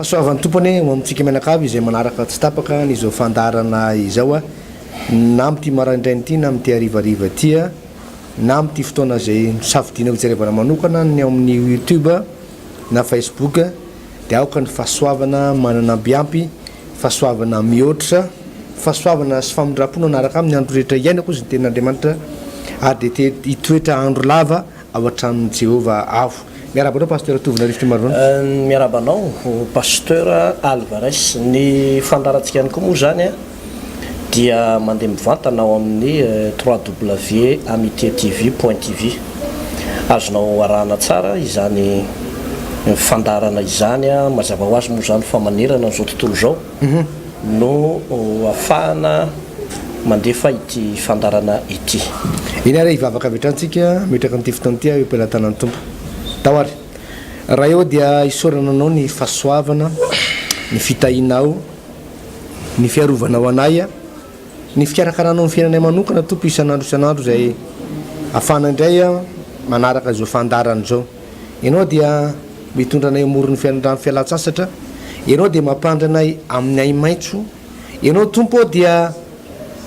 Fahasoavan'ny Tompo anie ho amintsika mianakavy izay manaraka tsy tapaka an'izao fandaharana izao na amin'ity maraindraina ity na amin'ity harivariva ity na amin'ity fotoana izay nosafidiana hojerevana manokana ny ao amin'ny YouTube na Facebook dia aoka ny fahasoavana manana ambiampy, fahasoavana mihoatra, fahasoavana sy famindram-po no hanaraka aminy andro rehetra iainako hozy ny tenin'Andriamanitra ary dia te hitoetra andro lava ao an-tranon'i Jehovah aho. Miarahaba anao Pasteur Tovonarivo Timarivona. Miarahaba anao Pasteur Alvarez. Ny fandaharantsika ihany koa moa izany dia mandeha mivantana ao amin'ny www.amitietv.tv. Azonao arahana tsara izany fandaharana izany, mazava ho azy moa izany fa manerana an'izao tontolo izao no ahafahana mandefa ity fandaharana ity. Eny ary hivavaka avy hatrany tsika hametraka an'ity fotoana ity eo am-pelatanan'ny Tompo. Tao ary. Ray ô dia isaorana Anao ny fahasoavana, ny fitahianao, ny fiarovanao anay, ny fikarakaranao ny fiainanay manokana Tompo isan'andro isan'andro izay ahafahana indray manaraka izao fandaharana izao. Ianao dia mitondra anay eo amoron'ny fialan-drano fialan-tsasatra, Ianao dia mampandry anay amin'ny ahi-maitso, Ianao Tompo ô dia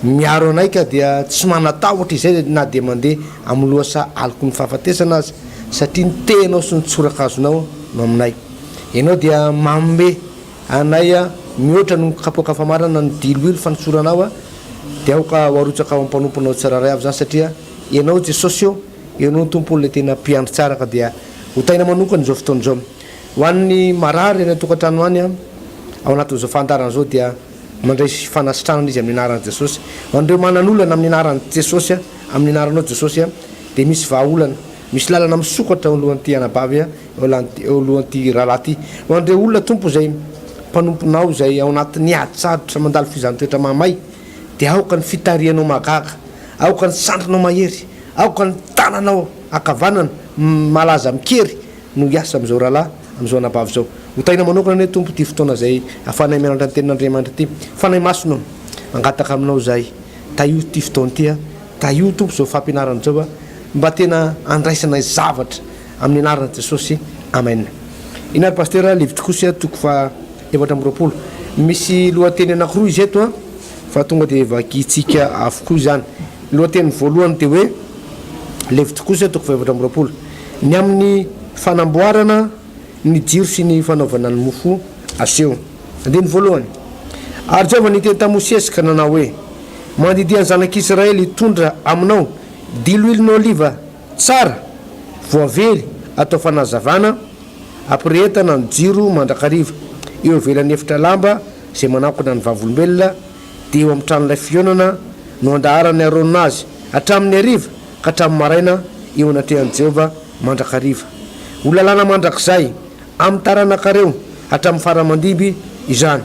miaro anay ka dia tsy manatahotra izay na dia mandeha amin'ny lohasaha aloky ny fahafatesana aza satria ny tehinao sy ny tsorakazonao no aminay. Ianao dia manome anay mihoatra noho ny kapoaka famarana ny diloilo fanosoranao dia aoka ho arotsaka ao am-panomponao tsirairay avy izany satria Ianao Jesosy ô, Ianao Tompo ilay tena mpiandry tsara ka dia ho tahiana manokana izao fotoana izao. Ho an'ny marary any an-tokantrano any, ao anatin'izao fandaharana izao dia mandray fanasitranana izy amin'ny anaran'i Jesosy. Ho an'ireo manan'olana amin'ny anaran'i Jesosy, amin'ny anaranao Jesosy dia misy vahaolana, misy lalana misokatra eo alohan'ity anabavy, eo alohan'ity rahalahy ity. Ho an'ireo olona Tompo izay mpanomponao izay ao anatin'ny ady sarotra mandalo fizahàn-toetra mahamay dia aoka ny fitarihanao mahagaga, aoka ny sandrinao mahery, aoka ny tananao ankavanana malaza amin-kery no hiasa amin'izao rahalahy, amin'izao anabavy izao. Ho tahiana manokana anie Tompo ity fotoana izay ahafahanay mianatra ny tenin'Andriamanitra ity. Fanahy Masina ô, mangataka aminao izahay, tahio ity fotoana ity, tahio Tompo izao fampianarana izao, mba tena handraisanay zavatra amin'ny anaran'i Jesosy. Amen. Ina ary Pasitera, Levitikosy toko faha 24. Misy lohateny anankiroa izy eto fa tonga dia vakintsika avokoa izany. Ny lohateny voalohany dia hoe Levitikosy toko faha 24. Ny amin'ny fanamboarana ny jiro sy ny fanaovana ny mofo aseho. Andininy voalohany. Ary Jehovah niteny tamin'i Mosesy ka nanao hoe, Mandidia ny zanak'Israely hitondra aminao diloilon'oliva tsara, voavely, atao fanazavana, ampirehetana ny jiro mandrakariva, eo ivelan'ny efitra lamba izay manakona ny vavolombelona, dia eo amin'ny tranolay fihaonana no andaharan'i Arona azy, hatramin'ny hariva ka hatramin'ny maraina, eo anatrehan'i Jehovah mandrakariva. Ho lalàna mandrakizay amin'ny taranakareo hatramin'ny fara aman-dimby izany.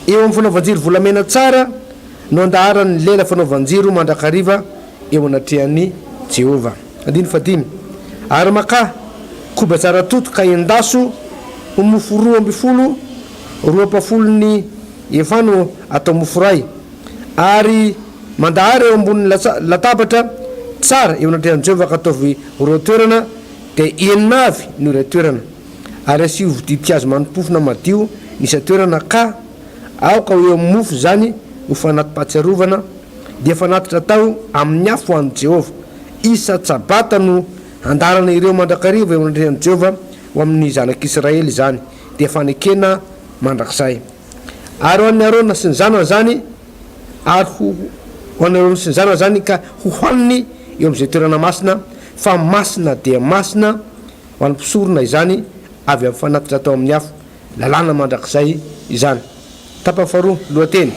Eo amin'ny fanaovan-jiro volamena tsara no andaharany ny lela fanaovan-jiro mandrakariva eo anatrehan'i Jehovah. Andininy fahadimy. Ary makà koba tsara toto ka endaso ho mofo 12, roa ampahafolon'ny efa no atao mofo iray, ary mandahara eo ambonin'ny latabatra tsara eo anatrehan'i Jehovah ka ataovy roa toerana, dia enina avy no iray toerana. Ary asio ditin-kazo mani-pofona madio ny isan-toerana ka aoka ho eo amin'ny mofo izany ho fanati-pahatsiarovana, dia fanatitra atao amin'ny afo ho an'i Jehovah. Isan-tsabata no handaharana ireo mandrakariva eo anatrehan'i Jehovah ho amin'ny zanak'Israely izany, dia fanekena mandrakizay. Ary ho an'i Arona sy ny zanany izany, ary ho ho an'i Arona sy ny zanany izany ka hohaniny eo amin'izay toerana masina, fa masina dia masina ho an'ny mpisorona izany avy amin'ny fanatitra atao amin'ny afo, lalàna mandrakizay izany. Tapany faharoa, lohateny,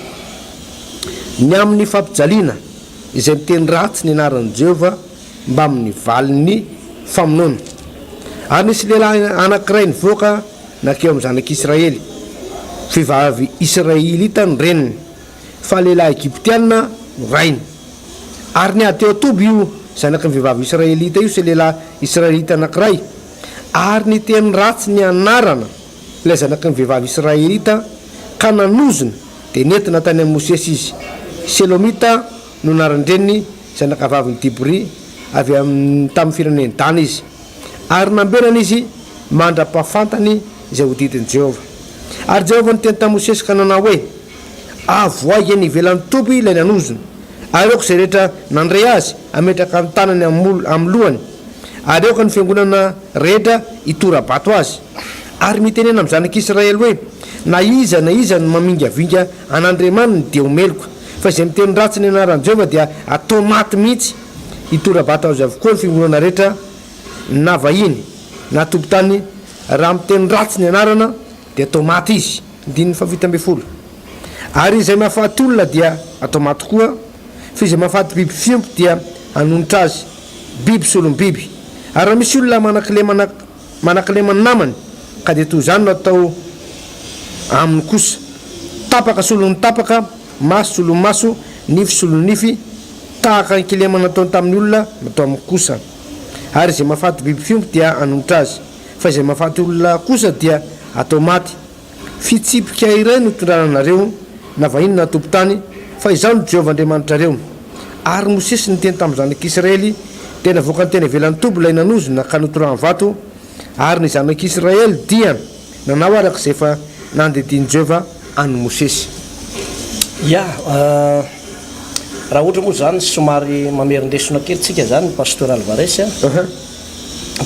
Ny amin'ny fampijaliana izay miteny ratsy ny anaran'i Jehovah mbamin'ny valin'ny famonoana. Ary nisy lehilahy anankiray nivoaka nankeo amin'ny zanak'Israely, vehivavy israelita ny reniny, fa lehilahy egyptiana no rainy. Ary niady teo an-toby io zanaky ny vehivavy israelita io sy lehilahy israelita anankiray, ary niteny ratsy ny anarana ilay zanaky ny vehivavy israelita ka nanozona, dia nentina tany amin'i Mosesy izy. Selomita no anaran-dreniny, zanakavavin'i Dibry, avy amin'ny tamin'ny firenen'i Dana izy. Ary nambenana izy mandra-pahafantany izay ho didin'i Jehovah. Ary Jehovah niteny tamin'i Mosesy ka nanao hoe, Avoahy eny ivelan'ny toby ilay nanozona, ary aoka izay rehetra nandre azy hametraka ny tanany amin'ny lohany, ary aoka ny fiangonana rehetra hitora-bato azy. Ary mitenena amin'ny zanak'Israely hoe, Na iza na iza no mamingavinga an'Andriamaniny dia ho meloka, fa izay miteny ratsy ny anaran'i Jehovah dia hatao maty mihitsy. Hitora-bato azy avokoa ny fiangonana rehetra, na vahiny na tompon-tany, raha miteny ratsy ny anarana dia atao maty izy. Andininy faha-17. Ary izay mahafaty olona dia atao maty koa, fa izay mahafaty biby fiompy dia hanonitra azy, biby solon'ny biby. Ary raha misy olona manan-kilemana manan-kilema ny namany, ka dia toy izany no atao aminy kosa, tapaka solon'ny tapaka, maso solon'ny maso, nify solon'ny nify, tahaka ny kilema nataony tamin'ny olona no atao aminy kosa. Ary izay mahafaty biby fiompy dia hanonitra azy, fa izay mahafaty olona kosa dia atao maty. Fitsipika iray no itondrana anareo, na vahiny na tompon-tany, fa Izaho no Jehovah Andriamanitrareo. Ary Mosesy niteny tamin'ny zanak'Israely, dia navoakany teny ivelan'ny toby ilay nanozona ka notorahany vato, ary ny zanak'Israely dia nanao araka izay efa nandidian'i Jehovah an'i Mosesy. Ya, raha ohatra moa izany somary mamerin-desona kely tsika izany Pasteur Alvarez a.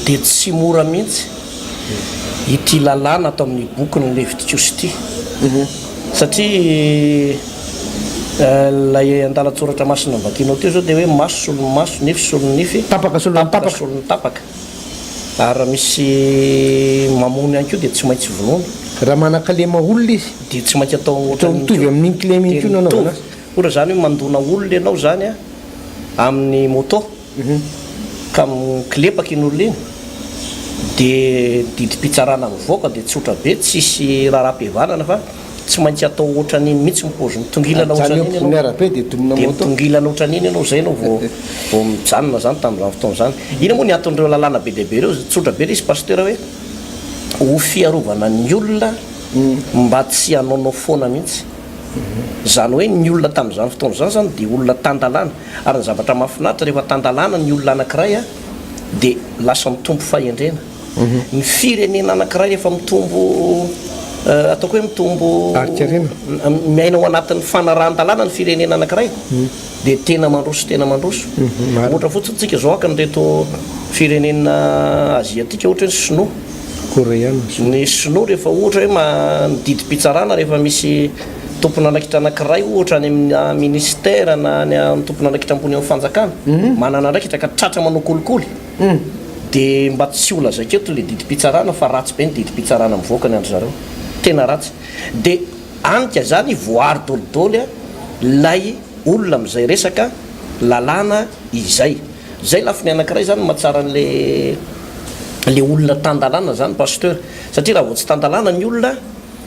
dia tsy mora mihitsy ity lalàna ato amin'ny bokin'ny Levitikosy ity satria ilay andalan-tsoratra masina novakianao teo izao dia hoe maso solon'ny maso, nify solon'ny nify, tapaka solon'ny tapaka solon'ny tapaka. Ary raha misy mamono ihany koa dia tsy maintsy vonoina. Raha manan-kilema olona izy dia tsy maintsy atao ohatran'ny mitovy amin'iny kilema iny koa no anaovana azy. Ohatra izany hoe mandona olona ianao izany amin'ny moto. Ka mikilepaka iny olona iny dia ny didim-pitsarana mivoaka dia tsotra be, tsisy raharaham-pihavanana fa tsy maintsy atao ohatran'iny mihitsy ny paoziny, mitongilana ohatran'iny ianao, dia mitongilana ohatran'iny ianao izay ianao vao vao mijanona izany tamin'izany fotoana izany. Inona moa ny anton'ireo lalàna be dia be ireo? Tsotra be ilay izy Pasteur hoe ho fiarovana ny olona mba tsy hanaonao foana mihitsy. Izany hoe ny olona tamin'izany fotoana izany izany dia olona tan-dalàna. Ary ny zavatra mahafinaritra rehefa tan-dalàna ny olona anankiray dia lasa mitombo fahendrena. Ny firenena anankiray rehefa mitombo ataoko hoe mitombo miaina ao anatin'ny fanarahan-dalàna ny firenena anankiray dia tena mandroso tena mandroso. Ohatra fotsiny tsika izao haka an'ireto firenena aziatika ohatra hoe ny sinoa. Koreana. Ny sinoa rehefa ohatra hoe ny didim-pitsarana rehefa misy tompon'andraikitra anankiray ohatra any amin'ny ministera na any amin'ny tompon'andraikitra ambony amin'ny fanjakana manana andraikitra ka tratra manao kolikoly dia mba tsy ho lazaiko eto ilay didim-pitsarana fa ratsy be ny didim-pitsarana mivoaka ny an-dry zareo, tena ratsy. Dia any ka izany voaaro dolidoly ilay olona amin'izay resaka lalàna izay. Izay lafiny anankiray izany mahatsara an'ilay ilay olona tan-dalàna izany Pasteur satria raha vao tsy tan-dalàna ny olona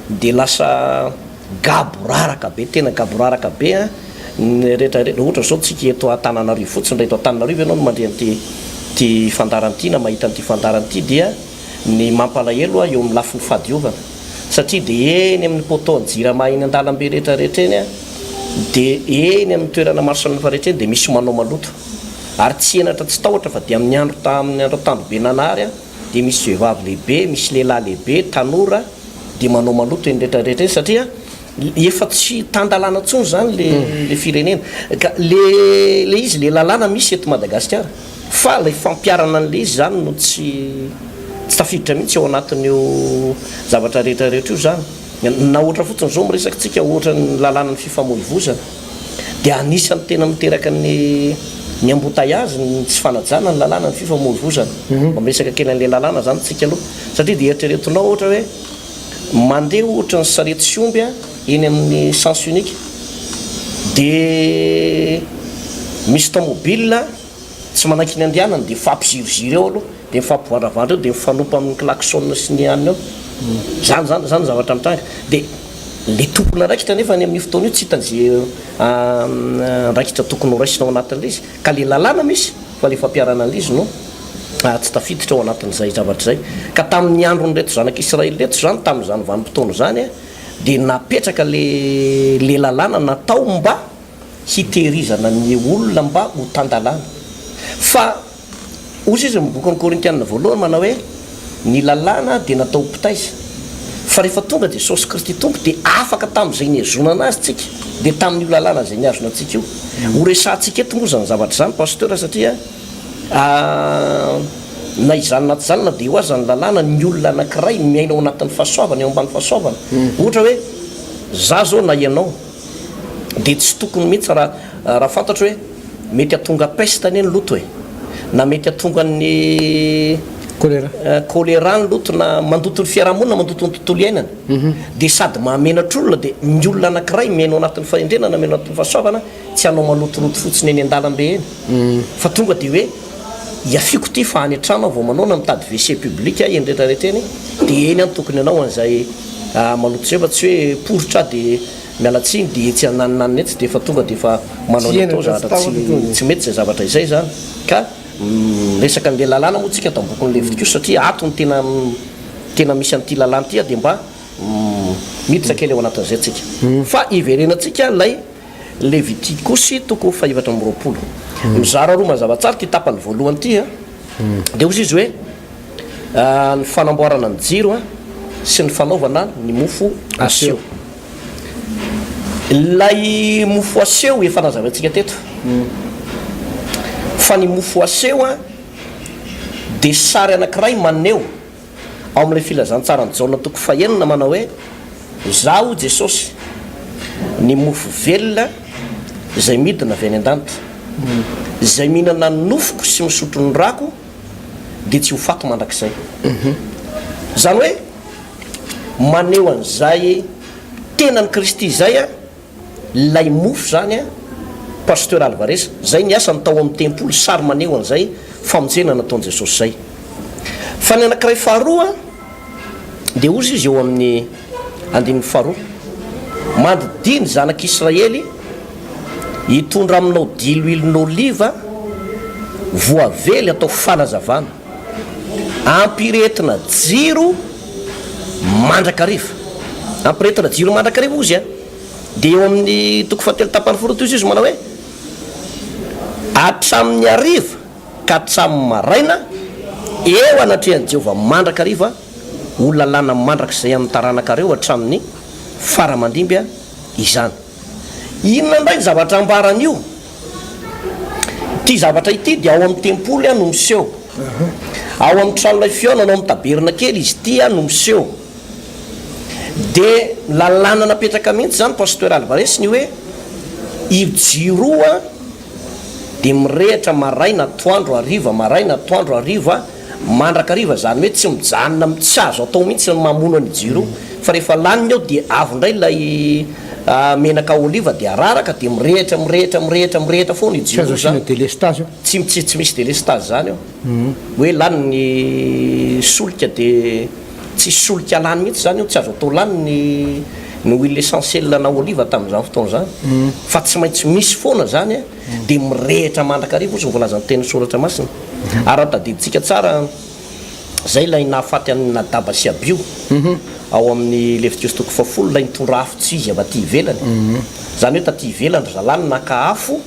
dia lasa gaboraraka be, tena gaboraraka be an, ny rehetra rehetra, ohatra izao tsika eto Antananarivo fotsiny, raha eto Antananarivo ianao no mandre an'ity ity fandaharana ity na mahita an'ity fandaharana ity dia ny mampalahelo an eo amin'ny lafiny fahadiovana satria dia eny amin'ny poteau ny jirama eny an-dalambe rehetra rehetra eny an dia eny amin'ny toerana maro samihafa rehetra eny dia misy manao maloto ary tsy henatra tsy tahotra fa dia amin'ny andro amin'ny andro atoandro be nanahary an dia misy vehivavy lehibe, misy lehilahy lehibe, tanora dia manao maloto eny rehetra rehetra eny satria efa tsy tan-dalàna intsony izany le le firenena ka le le izy le lalàna misy eto Madagasikara fa ilay fampiharana an'le izy izany no tsy tsy tafiditra mihitsy ao anatin'io zavatra rehetra rehetra io izany na ohatra fotsiny izao miresaka tsika ohatra ny lalànan'ny fifamoivozana dia anisan'ny tena miteraka ny ny embouteillage ny tsy fanajana ny lalàna ny fifamoivozana. Mba miresaka kely an'ilay lalàna zany tsika aloha satria dia eritreretinao ohatra hoe mandeha ohatra ny sarety sy omby eny amin'ny sens unique dia misy tomobile tsy manaiky ny andehanany dia mifampiziriziry eo aloha dia mifampivandravandra eo dia mifanompa amin'ny klaxon sy ny anona eo. Zany zany zany zavatra mitranga. Dia le tompon'andraikitra nefa any amin'io fotoana io tsy hitany ze andraikitra tokony ho raisina ao anatin'ilay izy. Ka le lalàna misy fa le fampiharana an'ilay izy no tsy tafiditra ao anatin'izay zavatra izay. Ka tamin'ny andron'ireto zanak'Israely ireto izany tamin'izany vanim-potoana izany dia napetraka le le lalàna natao mba hitehirizana ny olona mba ho tan-dalàna. Fa hozy izy ny bokin'ny Korintiana voalohany manao hoe, Ny lalàna dia natao ho mpitaiza. Fa rehefa tonga Jesosy Kristy Tompo dia afaka tamin'izay nihazonana Azy tsika, dia tamin'io lalàna izay nihazona antsika io. Ho resahantsika eto moa izany zavatra izany Pasteur satria na izany na tsy izany na dia eo aza ny lalàna, ny olona anankiray miaina ao anatin'ny fahasoavana, eo ambany fahasoavana. Ohatra hoe za zao na ianao dia tsy tokony mihitsy raha raha fantatro hoe mety hahatonga peste anie ny loto e, na mety hahatonga ny Choléra. choléra ny loto na mandoto ny fiarahamonina, mandoto ny tontolo iainana, dia sady mahamenatra olona dia ny olona anankiray miaina ao anatin'ny fahendrena na miaina ao anatin'ny fahasoavana tsy hanao malotoloto fotsiny eny an-dalambe eny fa tonga dia hoe iafiako ity fa any an-trano aho vao manao na mitady WC public eny rehetra rehetra eny dia eny aho no tokony hanao an'izay maloto izay fa tsy hoe poritra aho dia miala tsiny dia etsy ananinanina etsy dia efa tonga dia efa manao ny atao zavatra tsy tsy mety izay zavatra izay izany ka miresaka an'ilay lalàna moa tsika ato am-bokin'ny Levitikosy satria ato no tena tena misy an'ity lalàna ity dia mba miditra kely ao anatin'izay tsika fa iverenantsika ilay Levitikosy toko fahefatra amby 24. Mizara roa mazava tsara ity tapany voalohany ity a. Dia hozy izy hoe ny fanamboarana ny jiro sy ny fanaovana ny mofo aseho. Ilay mofo aseho efa nazavaintsika teto fa ny mofo aseho dia sary anankiray maneho ao amin'ilay filazantsaran'i Jaona toko fahenina manao hoe, Izaho Jesosy, ny mofo velona izay midina avy any an-danitra. Izay mihinana ny nofoko sy misotro ny rako dia tsy ho faty mandrakizay. Izany hoe maneho an'izay tenan'i Kristy izay Ilay mofo zany an! Pasteur Alvarez, zay ny asany tao amin'ny tempoly, sary maneho an'izay famonjena nataon'i Jesosy zay. Fa ny anankiray faharoa dia hozy izy eo amin'ny andininy faharoa, Mandidia ny zanak'Israely hitondra aminao diloilon'oliva voavely atao fanazavana, ampirehetina jiro mandrakariva. Ampirehetina jiro mandrakariva hozy an! Dia eo amin'ny toko fahatelo tapany faharoa toy izao izy manao hoe, Hatramin'ny hariva ka hatramin'ny maraina, eo anatrehan'i Jehovah mandrakariva, ho lalàna mandrakizay amin'ny taranakareo hatramin'ny fara aman-dimby izany. Inona indray ny zavatra ambaran'io? Ity zavatra ity dia ao amin'ny tempoly no miseho. Ao amin'ny tranolay fihaonana, ao amin'ny tabernakely izy ity no miseho. Dia lalàna napetraka mihitsy izany Pasteur Alvarez ny hoe io jiro io dia mirehitra maraina atoandro hariva maraina atoandro hariva mandrakariva izany hoe tsy mijanona tsy azo atao mihitsy ny mamono an'io jiro io fa rehefa laniny ao dia avy indray ilay menaka oliva dia araraka dia mirehitra mirehitra mirehitra mirehitra foana io jiro io izany. Tsy azo asiana délestage io. Tsy tsy misy délestage izany eo. Hoe lany ny solika dia. Tsisy solika lany mihitsy izany io, tsy azo atao lany ny ny huile essentielle na olive tamin'izany fotoana izany fa tsy maintsy misy foana izany dia mirehitra mandrakariva ozy ny voalazan'ny tenin'ny soratra masina. Ary raha tadidintsika tsara izay ilay nahafaty an'i Nadaba sy Abio ao amin'ny Levitikosy toko fahafolo ilay nitondra afo tsy izy avy aty ivelany. Izany hoe taty ivelany ry zalahy no naka afo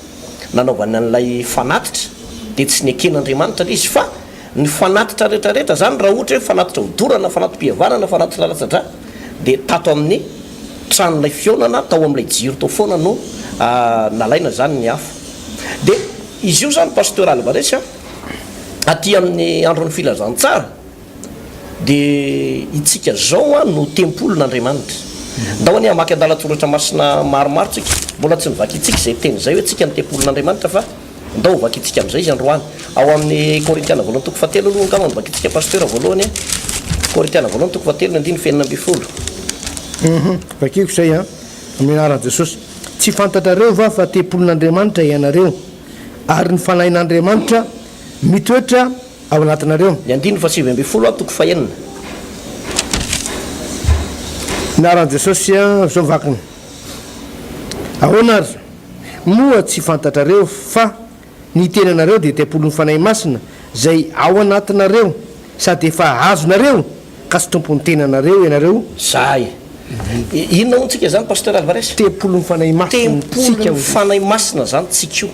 nanaovany an'ilay fanatitra dia tsy neken'Andriamanitra ilay izy fa Ny fanatitra rehetra rehetra zany raha ohatra hoe fanatitra hodorana, fanati-pihavanana, fanatitra latsa-drà dia tato amin'ny tranolay fihaonana tao amin'ilay jiro tao foana no nalaina zany ny afo. Dia izy io zany Pasteur Alvarez a, aty amin'ny andron'ny filazantsara dia itsika zao a no tempolin'Andriamanitra. Ndao anie hamaky andalan-tsoratra masina maromaro tsika, mbola tsy novakintsika izay teny izay hoe tsika no tempolin'Andriamanitra fa Ndao ho vakintsika amin'izay izy androany. Ao amin'ny Korintiana voalohany toko fahatelo aloha angamba no vakintsika Pasteur voalohany e. Korintiana voalohany toko fahatelo ny andininy fahenina 16. Hum, vakiko izay an, amin'ny anaran'i Jesosy. Tsy fantatrareo va fa tempolin'Andriamanitra ianareo, ary ny Fanahin'Andriamanitra mitoetra ao anatinareo? Ny andininy fahasivy ambin'ny folo an, toko fahenina. Anaran'i Jesosy an, izao ny vakiny. Ahoana ary? Moa tsy fantatrareo fa ny tenanareo dia tempolin'ny Fanahy Masina izay ao anatinareo sady efa azonareo ka tsy tompon'ny tenanareo ianareo? Zay. Inona hono tsika zany Pasteur Alvarez? Tempolin'ny Fanahy Masina tsika hoy Tempolin'ny Fanahy Masina zany tsika io.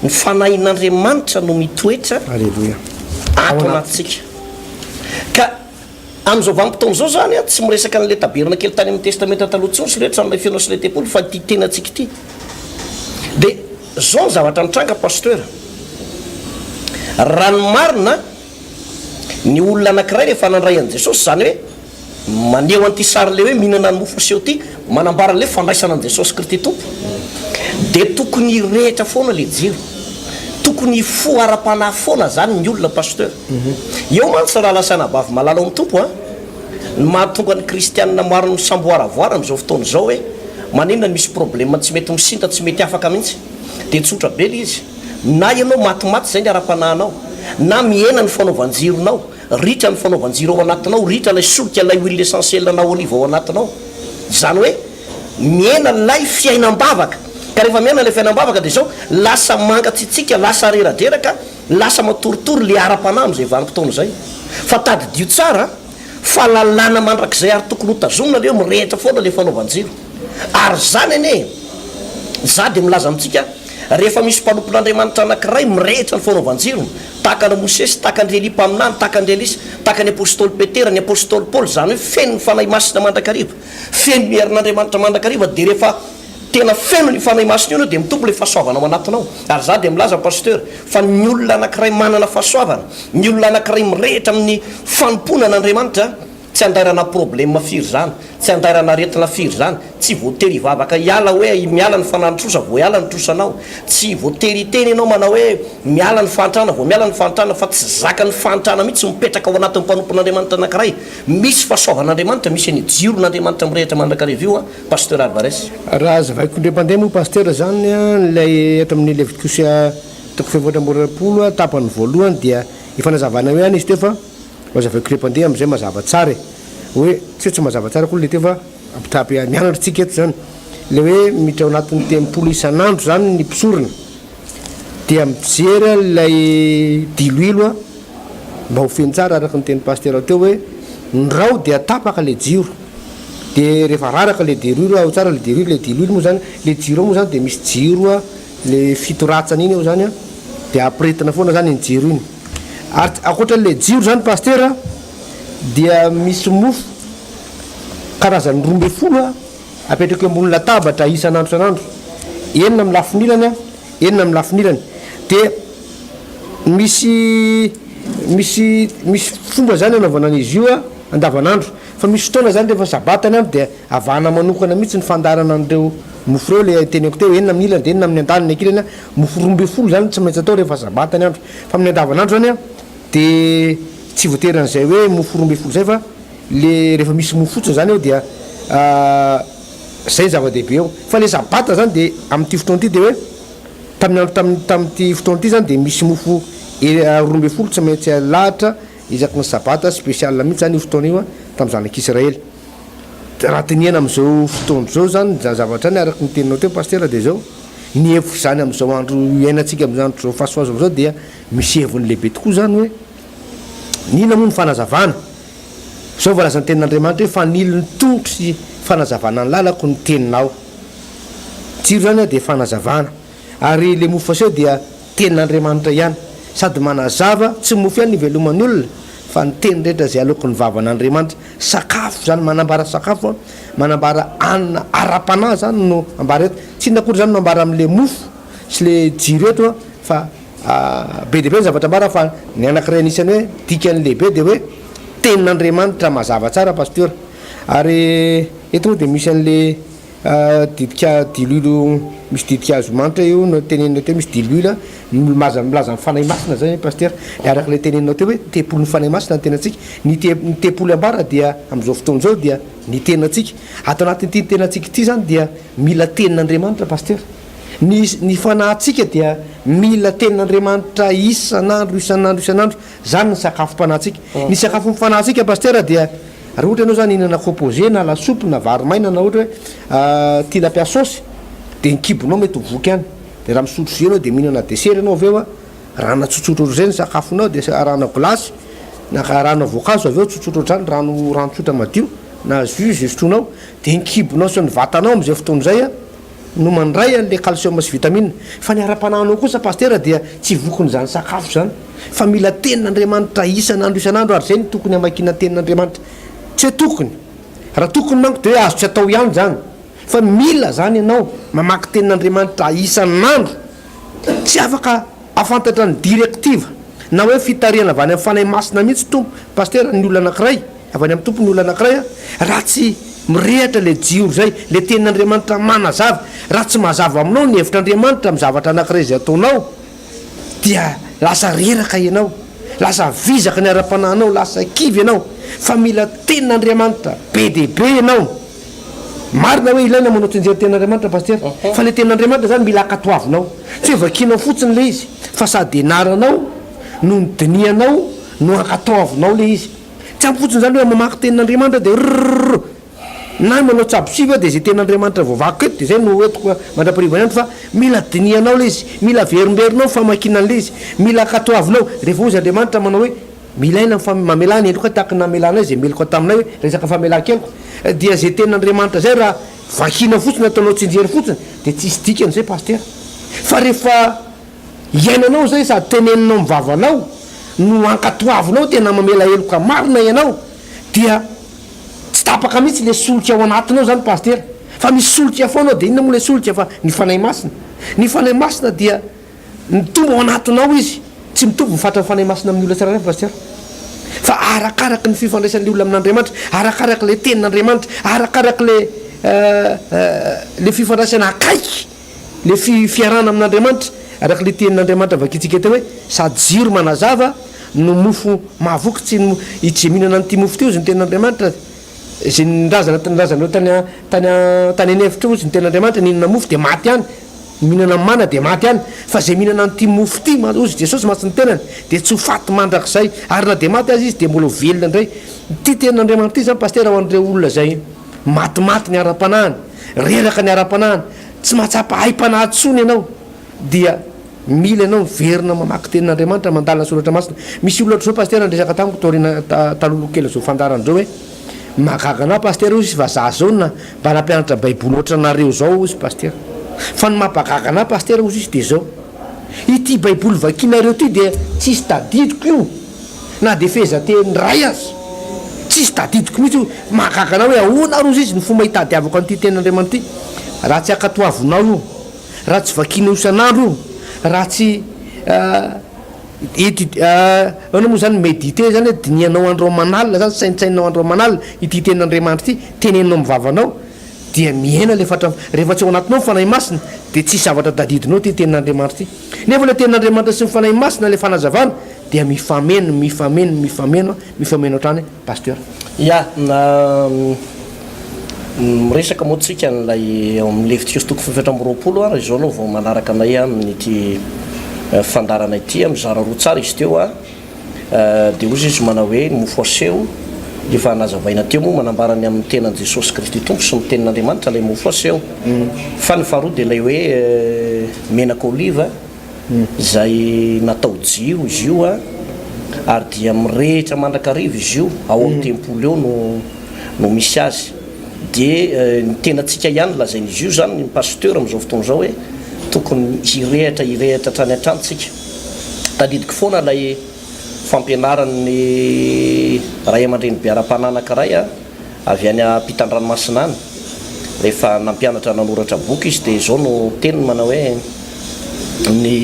Ny Fanahin'Andriamanitra no mitoetra Aleloia. ato anatintsika. Ka. Amin'izao vanim-potoana izao izany an, tsy miresaka an'ilay tabernakely tany amin'ny Testamenta Taloha intsony sy ilay hoe tranolay feno sy ilay tempoly fa ity tenantsika ity. Dia izao ny zavatra nitranga Pasteur, raha ny marina, ny olona anankiray rehefa nandray an'i Jesosy, izany hoe maneho an'ity sary ilay hoe mihinana ny mofo aseho ity, manambara an'ilay fandraisana an'i Jesosy Kristy Tompo, dia tokony hirehitra foana ilay jiro. Tokony hifoha ara-panahy foana izany ny olona Pasteur. Eo mantsy rahalahy sy anabavy malala ao amin'ny Tompo an, ny mahatonga ny kristianina maro misamboaravoara amin'izao fotoana izao hoe maninona no misy problème tsy mety misinta, tsy mety afaka mihitsy. Dia tsotra be ilay izy. Na ianao matimaty izay ny ara-panahinao, na mihena ny fanaovan-jironao, ritra ny fanaovan-jiro ao anatinao, ritra ilay solika, ilay huile essentielle na olive ao anatinao. Izany hoe mihena ilay fiainam-bavaka. Ka rehefa mihena ilay fiainam-bavaka dia izao, lasa mangatsiatsiaka, lasa reradreraka, lasa matoritory ilay ara-panahy amin'izay vanim-potoana izay. Fa tadidio tsara fa lalàna mandrakizay ary tokony hotazomina ilay hoe mirehitra foana ilay fanaovan-jiro. Ary izany anie e! Izaho dia milaza amintsika, rehefa misy mpanompon'Andriamanitra anankiray mirehitra ny fanaovan-jirony, tahaka an'i Mosesy, tahaka an-dry Elia mpaminany, tahaka an-dry Elisa, tahaka ny apostoly Petera, ny apostoly Paoly, izany hoe feno ny Fanahy Masina mandrakariva, feno ny herin'Andriamanitra mandrakariva, dia rehefa tena feno an'io Fanahy Masina io ianao dia mitombo ilay fahasoavana ao anatinao. Ary izaho dia milaza Pasteur, fa ny olona anankiray manana fahasoavana, ny olona anankiray mirehitra amin'ny fanompoana an'Andriamanitra, Tsy andairana problème firy zany, tsy andairana aretina firy zany, tsy voatery hivavaka hiala hoe miala ny fanan'ny trosa vao hiala ny trosanao, tsy voatery hiteny ianao manao hoe miala ny fahantrana vao miala ny fahantrana fa tsy zakan'ny fahantrana mihitsy mipetraka ao anatin'ny mpanompon'Andriamanitra anakiray, misy fahasoavan'Andriamanitra, misy an'io jiron'Andriamanitra mirehitra mandrakariva io an, Pasteur Alvarez. Raha hazavaiko indray mpandeha moa Pasteur zany ilay eto amin'ny Levitikosy toko faha 24 tapany voalohany dia efa nazavaina eo ihany izy teo fa Hazavaiko ilay mpandeha amin'izay mazava tsara e! Hoe, tsy hoe tsy mazava tsara akory ilay teo fa ampitaha mianatra tsika eto izany. Ilay hoe miditra ao anatin'ny tempoly isan'andro izany ny mpisorona dia mijery ilay diloilo mba ho feno tsara araka ny tenin'i Pasitera teo hoe ndrao dia tapaka ilay jiro. Dia rehefa raraka ilay diloilo ao tsara ilay diloilo, ilay diloilo moa izany, ilay jiro ao moa izany dia misy jiro ilay fitoratsana iny ao izany dia ampirehetina foana izany iny jiro iny. Ary ankoatra an'ilay jiro izany Pasitera dia misy mofo karazany 12 apetraka eo ambony latabatra isan'andro isan'andro, enina amin'ny lafiny ilany, enina amin'ny lafiny ilany. Dia misy misy misy fomba izany anaovana an'izy io andavanandro. Fa misy fotoana izany rehefa sabata ny andro dia avahana manokana mihitsy ny fandaharana an'ireo mofo ireo, ilay teneniko teo, enina amin'ny ilany dia enina amin'ny andaniny ankilany, mofo 12 izany tsy maintsy atao rehefa sabata ny andro. Fa amin'ny andavanandro izany an, dia tsy voatery an'izay hoe mofo 12 izay fa le rehefa misy mofo fotsiny izany eo dia izay ny zava-dehibe eo. Fa ilay sabata izany dia amin'ity fotoana ity dia hoe tamin'ny andro tamin'ny tamin'ity fotoana ity izany dia misy mofo 12 tsy maintsy alahatra Isaky ny sabata, spécial mihitsy zany io fotoana io tamin'ny zanak'Israely. Raha dinihana amin'izao fotoana izao zany izany zavatra izany araka ny teninao teo Pasitera dia izao, ny hevitr'izany amin'izao andro iainantsika amin'izao andro izao fahasoavana izao dia misy heviny lehibe tokoa izany hoe ny inona moa ny fanazavana? Izao voalazan'ny tenin'Andriamanitra hoe fanilo ny tongotro sy fanazavana ny lalako ny teninao. Jiro izany dia fanazavana. Ary ilay mofo aseho dia Tenin'Andriamanitra ihany, sady manazava, tsy mofo ihany ny iveloman'ny olona, fa ny teny rehetra izay aloaky ny vavan'Andriamanitra. Sakafo izany, manambara sakafo, manambara hanina ara-panahy izany no ambara eto. Tsy inona akory izany no ambara amin'ilay mofo sy ilay jiro eto fa be dia be ny zavatra ambara fa ny anankiray anisan'ny hoe dikany lehibe dia hoe Tenin'Andriamanitra mazava tsara Pasteur. Ary eto moa dia misy an'ilay Ditika diloilo misy ditika-hazo manitra io no teneninao teo misy diloilo milaza milaza ny fanahy masina zay pasitera de araka ilay teneninao teo hoe tempolin'ny fanahy masina ny tenantsika ny te ny tempoly ambara dia amin'izao fotoana izao dia ny tenantsika ato anatin'ity tenantsika ity zany dia mila tenin'Andriamanitra pasitera ny ny fanahintsika dia mila tenin'Andriamanitra isan'andro isan'andro isan'andro zany ny sakafom-panahintsika ny sakafon'ny fanahintsika pasitera dia Raha ohatra ianao zany hihinana composé na lasopy na vary maina na ohatra hoe tilapia saosy dia ny kibonao mety ho voky ihany. Dia raha misotro jus ianao dia mihinana dessert ianao avy eo an, rano tsotsotra ohatr'izay ny sakafonao dia arahana glace na arahana voankazo avy eo tsotsotra ohatr'izany, rano rano tsotra madio na jus izay sotroinao dia ny kibonao sy ny vatanao amin'izay fotoana izay an no mandray an'ilay calcium sy vitamine. Fa ny ara-panahinao kosa Pasitera dia tsy vokin'izany sakafo izany fa mila tenin'Andriamanitra isan'andro isan'andro ary izay no tokony hamakiana tenin'Andriamanitra. Tsy hoe tokony. Raha tokony manko dia hoe azo tsy atao ihany izany. Fa mila izany ianao mamaky tenin'Andriamanitra isan'andro. Tsy afaka hahafantatra ny directive na hoe fitarihana avy any amin'ny Fanahy Masina mihitsy Tompo, Pasitera, ny olona anankiray, avy any amin'ny Tompo ny olona anankiray raha tsy mirehatra ilay jiro izay, ilay tenin'Andriamanitra manazava. Raha tsy mazava aminao ny hevitr'Andriamanitra amin'ny zavatra anankiray izay ataonao dia lasa reraka ianao, lasa vizaka ny ara-panahinao, lasa kivy ianao. Fa mila tenin'Andriamanitra be dia be ianao. Marina hoe ilaina manao tsianjery tenin'Andriamanitra Pasitera, fa ilay tenin'Andriamanitra izany mila ankatoavinao. Tsy hoe vakianao fotsiny ilay izy, fa sady ianaranao no dinihanao no ankatoavinao ilay izy. Tsy ampy fotsiny izany hoe mamaky tenin'Andriamanitra dia rrrr, na manao tsabo sivy aho dia izay tenin'Andriamanitra voavakiko eto dia izay no entiko mandra-pariva ny andro fa mila dinihanao ilay izy, mila averimberinao ny famakiana an'ilay izy, mila ankatoavinao. Rehefa hoy izy Andriamanitra manao hoe. Mila aina ny mamelà ny heloka tahaka ny namelanay izay meloka taminay hoe resaka famelan-keloka dia izay tenin'Andriamanitra izay raha vakiana fotsiny ataonao tsinjery fotsiny dia tsisy dikany izay pasitera fa rehefa iainanao izay sady teneninao amin'ny vavanao no ankatoavinao tena mamela heloka marina ianao dia tsy tapaka mihitsy le solika ao anatinao izany pasitera fa misy solika foana ao dia inona moa le solika fa ny Fanahy Masina ny Fanahy Masina dia Mitombo ao anatinao izy. Tsy mitovy ny fatran'ny Fanahy Masina amin'ny olona tsirairay Pasteur. Fa arakaraky ny fifandraisan'ilay olona amin'Andriamanitra, arakaraky ilay tenin'Andriamanitra, arakaraky ilay ilay fifandraisana akaiky, ilay fi- fiarahana amin'Andriamanitra, araka ilay tenin'Andriamanitra vakintsika teo hoe sady jiro manazava no mofo mahavoky, tsy ny izay mihinana an'ity mofo ity hozy ny tenin'Andriamanitra, izay ny razana ny razanareo tany tany tany an'efitra hozy ny tenin'Andriamanitra nihinana mofo dia maty ihany. Mihinana ny mana dia maty ihany, fa izay mihinana an'ity mofo ity, hozy Jesosy mantsy ny tenany, dia tsy ho faty mandrakizay, ary na dia maty aza izy dia mbola ho velona indray. Ity tenin'Andriamanitra ity izany Pasitera ho an'ireo olona izay matimaty ny ara-panahiny, reraka ny ara-panahiny, tsy mahatsapa aim-panahy intsony ianao, dia mila ianao miverina mamaky tenin'Andriamanitra, mandalina ny soratra masina. Misy olona ohatr'izao Pasitera niresaka tamiko taoriana taloha kelin'izao fandaharana izao hoe, Mahagaga anah Pasitera hozy fa za zao na mba nampianatra baiboly ohatranareo zao hozy Pasitera. Fa ny mampagaga anah Pasitera hozy izy de zao. Ity baiboly vakinareo ty dia tsisy tadidiko io na de fehezanteny iray aza. Tsisy tadidiko mihitsy io. Mahagaga anah hoe ahoana ary hozy izy ny fomba hitadiavako an'ity tenin'Andriamanitra ity. Raha tsy ankatoavinao io, raha tsy vakinao isan'andro io, raha tsy Etude, ahoana moa izany mediter izany hoe dinihanao andro aman'alina izany, saintsaininao andro aman'alina ity tenin'Andriamanitra ity, teneninao amin'ny vavanao, dia mihena ilay fatra, rehefa tsy ao anatinao ny Fanahy Masina dia tsisy zavatra tadidinao ity tenin'Andriamanitra ity. Nefa ilay tenin'Andriamanitra sy ny Fanahy Masina ilay fanazavana dia mifameno, mifameno, mifameno, mifameno hatrany Pasteur. Ya, na miresaka moa tsika an'ilay ao amin'ny Levitikosy toko faha-24 ary izao aloha vao manaraka anay amin'ity fandaharana ity, mizara roa tsara izy teo dia hozy izy manao hoe ny mofo aseho efa nazavaina teo moa manambara ny amin'ny tenan'i Jesosy Kristy Tompo sy ny tenin'Andriamanitra ilay mofo aseho fa ny faharoa dia ilay hoe menaka oliva izay natao jiro izy io ary dia mirehitra mandrakariva izy io, ao amin'ny tempoly ao no no misy azy. Dia ny tenantsika ihany lazain'izy io izany, ny pasteur amin'izao fotoana izao hoe tokony hirehitra hirehitra hatrany hatrany tsika. Tadidiko foana ilay fampianaran'ny ray aman-dreny be ara-panahy anankiray avy any ampitan-dranomasina any, rehefa nampianatra nanoratra boky izy dia izao no teniny manao hoe ny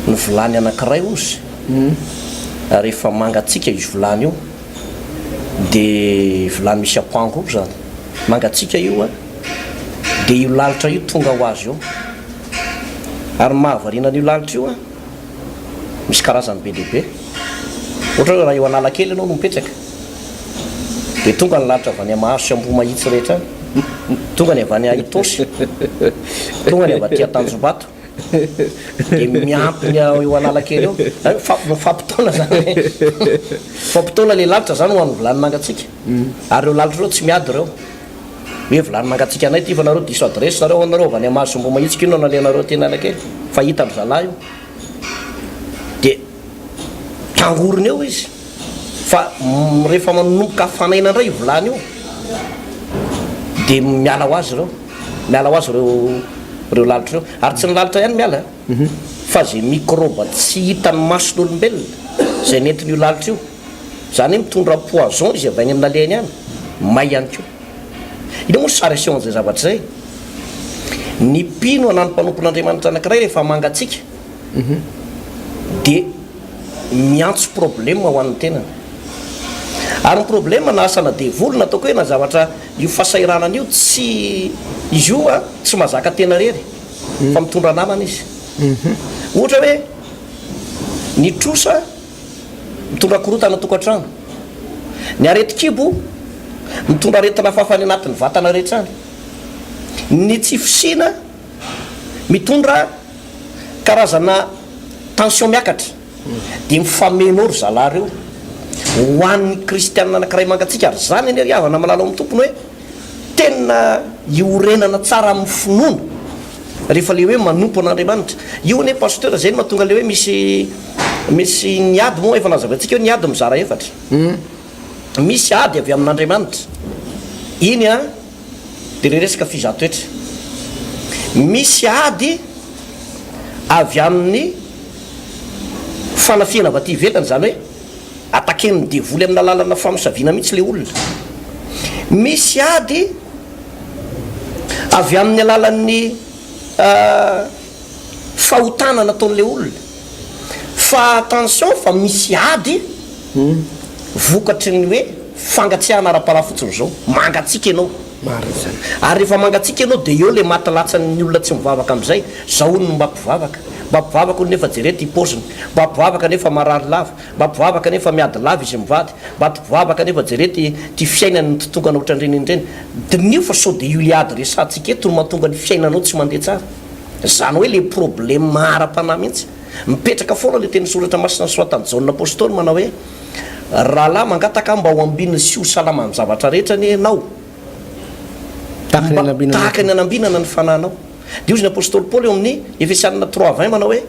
ny vilany anankiray hozy rehefa mangatsiaka io vilany io dia vilany misy ampango io zany mangatsiaka io dia io lalitra io tonga ho azy eo ary ny mahavariana an'io lalitra io misy karazany be dia be ohatra hoe raha eo Analakely ianao no mipetraka Dia tonga ny lalitra avy any Mahazo sy Ambohimahitsy rehetra any. Tonga ny avy any Itaosy. Tonga ny avy aty Antanjombato. Dia miampy ny eo Analakely eo. Mifampitaona izany. Mifampitaona ilay lalitra izany ho an'ny vilany mangatsiaka. Ary ireo lalitra ireo tsy miady ireo. Hoe vilany mangatsiaka anay ity fa nareo diso adresse nareo, nareo avy any Mahazo sy Ambohimahitsy ko inona no nalehanareo aty Analakely. Fa hitan-dry zalahy io. Dia tangorona eo izy. Fa rehefa manomboka hafanaina indray io vilany io dia miala ho azy ireo, miala ho azy ireo ireo lalitra ireo. Ary tsy ny lalitra ihany miala fa izay mikrôba tsy hitan'ny mason'olombelona izay nentin'io lalitra io. Izany hoe mitondra poison izy avy any amin'ny nalehany any, may ihany koa. Inona moa ny sary aseho an'izay zavatra izay? Ny mpino na ny mpanompon'Andriamanitra anankiray rehefa mangatsiaka dia miantso problème ho an'ny tenany. Ary ny problème na asana devoly na ataoko hoe na zavatra io fahasahiranana io tsy izy io an tsy mahazaka tena irery fa mitondra namana izy. Ohatra hoe ny trosa mitondra korontana tokantrano. Ny aretin-kibo mitondra aretina hafahafa any anatin'ny vatana rehetra any. Ny tsy fisiana mitondra karazana tension miakatra. Dia mifameno eo ry zalahy ireo. Ho an'ny kristianina anankiray mangatsiaka, ary izany anie ry havana malala ao amin'ny Tompo no hoe tena iorenana tsara amin'ny finoana rehefa le hoe manompo an'Andriamanitra. Io anie Pasteur zay no mahatonga le hoe misy misy ny ady moa efa nazavaintsika hoe ny ady mizara efatra. Misy ady avy amin'Andriamanitra. Iny an de le resaka fizahan-toetra. Misy ady avy amin'ny fanafihana avy aty ivelany izany hoe Attaquer-n'ny devoly amina lalana famosaviana mihitsy ilay olona. Misy ady avy amin'ny alalan'ny fahotana nataon'ilay olona. Fa attention fa misy ady vokatry ny hoe fangatsiahana ara-panahy fotsiny izao. Mangatsiaka ianao. Marina izany. Ary rehefa mangatsiaka ianao dia eo ilay maty latsan'ny olona tsy mivavaka amin'izay. Zao hono no mba mpivavaka. Mba mpivavaka hono nefa jereo ity paoziny. Mba mpivavaka nefa marary lava. Mba mpivavaka nefa miady lava izy mivady. Mba mpivavaka nefa jereo ty ty fiainany mitotongana ohatran'ireny ireny. Diniho fa sao dia io le ady resahantsika eto no mahatonga ny fiainanao tsy mandeha tsara. Zany hoe le problème ara-panahy mihitsy. Mipetraka foana le tenin'ny soratra masina nosoratan'i Jaona Apostoly manao hoe, Rahalahy mangataka aho mba ho ambinina sy ho salama amin'ny zavatra rehetra anie ianao. Tahaka ny Tahaka ny anambinana ny fanahinao. Dia hozy ny Apostoly Paoly eo amin'ny Efesianina 3:20 manao hoe,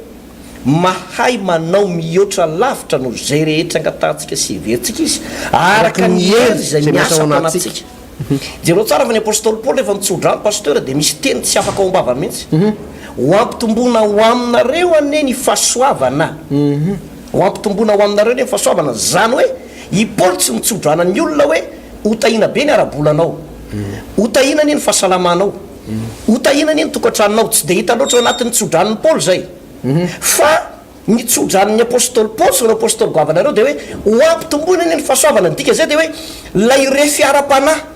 Mahay manao mihoatra lavitra noho izay rehetra angatahantsika sy heverintsika Izy, araka ny hery izay miasa ao anatintsika. Jereo tsara fa ny Apostoly Paoly rehefa mitsodrano Pasteur dia misy teny tsy afaka ao am-bavany mihitsy. Ho ampitomboina ho aminareo anie ny fahasoavana. Ho ampitomboina ho aminareo anie ny fahasoavana. Izany hoe i Paoly tsy mitsodrano ny olona hoe ho tahiana be ny ara-bolanao. Ho tahiana anie ny fahasalamanao. Ho tahiana anie ny tokantranonao. Tsy dia hita loatra ao anatin'ny tsodranon'i Paoly izay. Fa ny tsodranon'ny Apostoly Paoly sy ireo Apostoly goavana ireo dia hoe ho ampitomboina anie ny fahasoavana. Ny dikan'izay dia hoe ilay refy ara-panahy,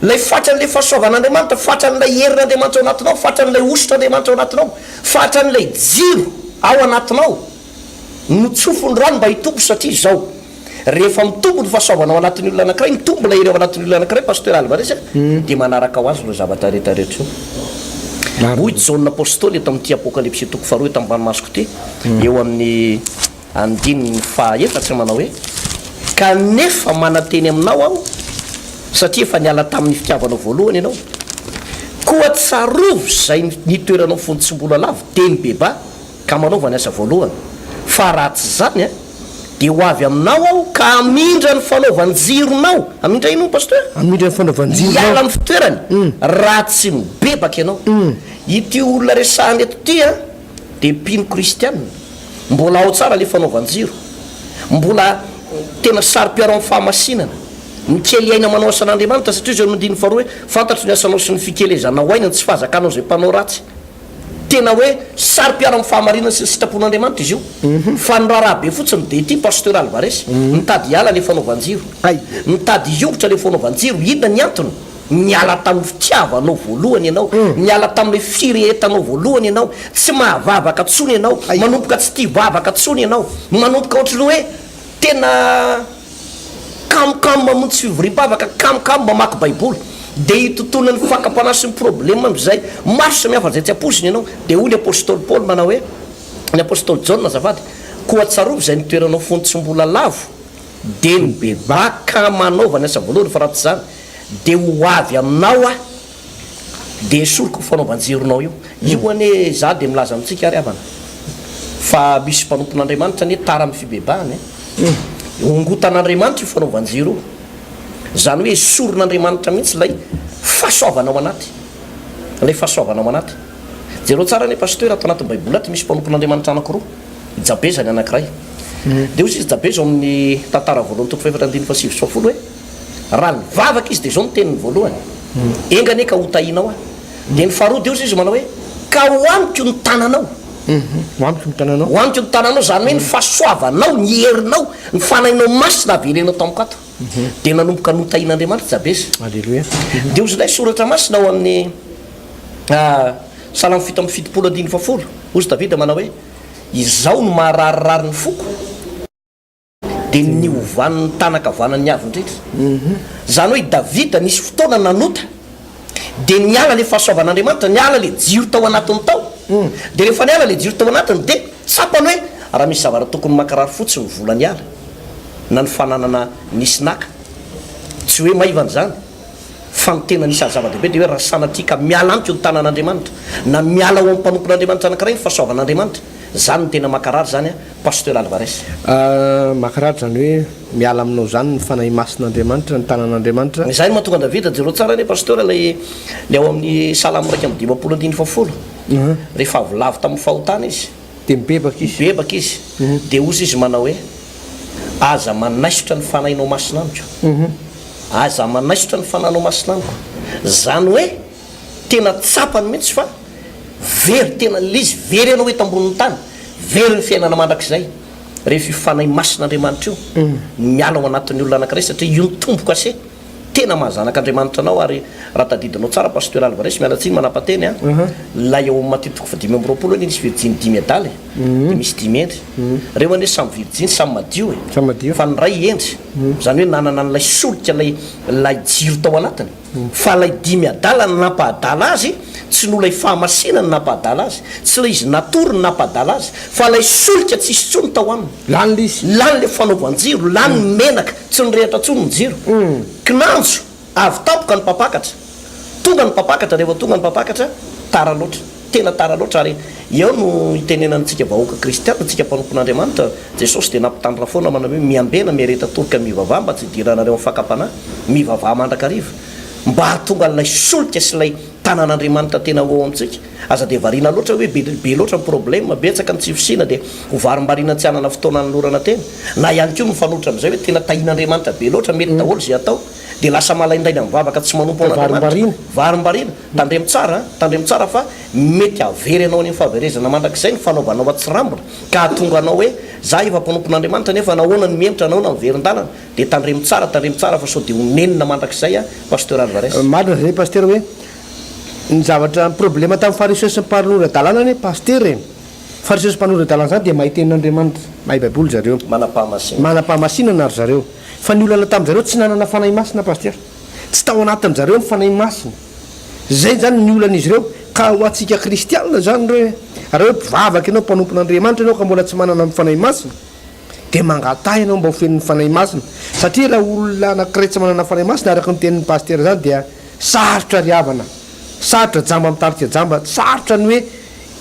ilay fatran'ilay fahasoavan'Andriamanitra, fatran'ilay herin'Andriamanitra ao anatinao, fatran'ilay hosotr'Andriamanitra ao anatinao, fatran'ilay jiro ao anatinao no tsofiny rano mba hitombo satria izao. Rehefa mitombo ny fahasoavana ao anatin'ny olona anankiray, mitombo ilay hery ao anatin'ny olona anankiray, Pasteur Alvarez a, dia manaraka ho azy ireo zavatra rehetra rehetra ireo. Hoy Jaona Apostoly eto amin'ity Apokalypsy toko faharoa eto ambany masoko ity, eo amin'ny andininy fahaefatra manao hoe, Kanefa mananteny aminao aho, satria efa niala tamin'ny fitiavanao voalohany ianao. Koa tsarovy izay nitoeranao fony tsy mbola lavo, dia mibebaha, ka manaova ny asa voalohany. Fa raha tsy izany, Dia ho avy aminao aho ka hamindra ny fanaovan-jironao. Hamindra inona Pasteur? Hamindra ny fanaovan-jironao. Hiala amin'ny fitoerany raha tsy mibebaka ianao. Ity olona resahana eto ity an, dia mpino kristiana. Mbola ao tsara ilay fanaovan-jiro. Mbola tena saro-piaro amin'ny fahamasinana. Mikely aina manao asan'Andriamanitra satria izao no andininy faharoa hoe, fantatro ny asanao sy ny fikelezanao aina, ny tsy fahazakanao izay mpanao ratsy. Tena hoe saro-piaro amin'ny fahamarinana sy ny sitrapon'Andriamanitra izy io. Fa ny raharaha be fotsiny dia ity Pasteur Alvarez, mitady hiala ilay fanaovan-jiro. Mitady hiongotra ilay fanaovan-jiro. Inona ny antony? Niala tamin'ny fitiavanao voalohany ianao. Niala tamin'ilay firehetanao voalohany ianao. Tsy mahavavaka intsony ianao. Manomboka tsy tia vavaka intsony ianao. Manomboka ohatran'ny hoe tena. Kamokamo mamonjy fivoriam-bavaka, kamokamo mamaky baiboly, dia itotonan'ny fakam-panahy sy ny problema amin'izay maro samihafa izay tsy ampoizina ianao. Dia hoy ny apostoly Paoly manao hoe, ny apostoly Jaona azafady, Koa tsarovy izay nitoeranao fony tsy mbola lavo, dia mibebaha ka manaova ny asa voalohany, fa raha tsy izany, dia ho avy aminao aho. Dia esoriko io fanaovan-jironao io. Io anie izaho dia milaza amintsika ary havana fa misy mpanompon'Andriamanitra anie tara amin'ny fibebahana e. Ongotan'Andriamanitra io fanaovan-jiro io. Izany hoe esorin'Andriamanitra mihitsy ilay fahasoavana ao anaty. Ilay fahasoavana ao anaty. Jereo tsara anie Pasteur ato anatin'ny baiboly ato misy mpanompon'Andriamanitra anankiroa. I Jabeza ny anankiray. Dia hoy izy Jabeza ao amin'ny Tantara voalohany toko fahefatra andininy fahasivy sy fahafolo hoe, Raha nivavaka izy dia izao no teniny voalohany, Enga anie ka hotahianao aho. Dia ny faharoa dia hoy izy manao hoe, Ka ho amiko ny tananao. Ho amiko ny tananao. Ho amiko ny tananao, izany hoe ny fahasoavanao, ny herinao, ny fanahinao masina averenao tamiko ato. Dia nanomboka notahian'Andriamanitra Jabeza. Aleloia. Dia hoy ilay soratra masina ao amin'ny Salamo 77 andininy fahafolo, hoy Davida manao hoe, Izao no mahararirary ny foko, dia ny niovan'ny tanan-kavanan'ny Avo Indrindra. Izany hoe i Davida nisy fotoana nanota, dia niala ilay fahasoavan'Andriamanitra, niala ilay jiro tao anatiny tao. Dia rehefa niala ilay jiro tao anatiny dia tsapany hoe raha misy zavatra tokony mankarary fo tsy ny vola niala, na ny fananana nisy naka. Tsy hoe maivana izany. Fa ny tena anisan'ny zava-dehibe dia hoe raha sanatria ka miala amiko ny tanan'Andriamanitra, na miala ao amin'ny mpanompon'Andriamanitra anankiray ny fahasoavan'Andriamanitra, izany no tena mankarary izany an, Pasteur Alvarez. Mankarary izany hoe miala aminao izany ny Fanahy Masin'Andriamanitra, ny tanan'Andriamanitra. Izay no mahatonga an'i Davida, jereo tsara anie Pasteur ilay ilay ao amin'ny Salamo 51 andininy fahafolo, rehefa avy lavo tamin'ny fahotana izy, Dia mibebaka izy. Mibebaka izy, dia hozy izy manao hoe, Aza manaisotra ny Fanahinao Masina amiko. Aza manaisotra ny Fananao Masina amiko. Izany hoe, tena tsapany mihitsy fa very, tena ilay izy, very ianao eto ambonin'ny tany, very ny fiainana mandrakizay, rehefa io Fanahy Masin'Andriamanitra io no miala ao anatin'ny olona anankiray, satria io ny tombo-kase tena maha zanak'Andriamanitra anao, ary raha tadidinao tsara Pasteur Alvarez, miala tsiny manapa-teny an, ilay ao amin'ny Matio toko fahadimy amby 20 anie nisy virjiny dimy adala e, dia misy dimy hendry, ireo anie samy virjiny, samy madio e, fa ny iray hendry, izany hoe nanana an'ilay solika, ilay ilay jiro tao anatiny, fa ilay dimy adala no nampahadala azy, tsy noho ilay fahamasinany no nampahadala azy, tsy ilay izy natory no nampahadala azy, fa ilay solika tsisy intsony tao aminy. Lany ilay izy. Lany ilay fanaovan-jiro, lany ny menaka, tsy nirehitra intsony ny jiro. Kinanjo, avy tampoka ny mpampakatra. Tonga ny mpampakatra, rehefa tonga ny mpampakatra, tara loatra. Tena tara loatra ary eo no itenenantsika vahoaka kristiana, antsika mpanompon'Andriamanitra, Jesosy dia nampitandrina foana manao hoe miambena, miareta toroka, mivavaha mba tsy hidiranareo amin'ny fakam-panahy, mivavaha mandrakariva mba hahatonga an'ilay solika sy ilay tanan'Andriamanitra tena ho ao amintsika. Aza dia variana loatra hoe be be loatra ny problème, betsaka ny tsy fisiana dia ho varimbariana tsy hanana fotoana hanolorana tena. Na ihany koa mifanohitra amin'izay hoe tena tahian'Andriamanitra be loatra, mety daholo izay atao dia lasa malaindaina mivavaka tsy manompo an'Andriamanitra. Varimbariana. Varimbariana. Tandremo tsara an, tandremo tsara fa mety hahavery anao any amin'ny fahaverezana mandrakizay ny fanaovanao atsirambina ka hahatonga anao hoe za efa mpanompon'Andriamanitra nefa nahoana no mihemotra, nahoana miverin-dalana. Dia tandremo tsara, tandremo tsara fa sao dia ho nenina mandrakizay an, Pasteur Alvarez. Marina izay Pasteur hoe ny zavatra ny problema tamin'ny fariseo sy ny mpanolora-dalàna anie Pasteur e! Fariseo sy mpanolora-dalàna izany dia mahay tenin'Andriamanitra, mahay baiboly zareo. Manam-pahamasinana. Manam-pahamasinana ry zareo. Fa ny olana tamin-jareo tsy nanana fanahy masina Pasteur. Tsy tao anatin-jareo ny fanahy masina. Izay izany ny olan'izy ireo. Ka ho antsika kristianina izany re, raha hoe mpivavaka ianao, mpanompon'Andriamanitra ianao ka mbola tsy manana ny fanahy masina, dia mangataha ianao mba ho feno ny Fanahy Masina, satria raha olona anankiray tsy manana Fanahy Masina araka ny tenin'ny Pasitera izany dia sarotra ry havana, sarotra jamba mitarika jamba, sarotra ny hoe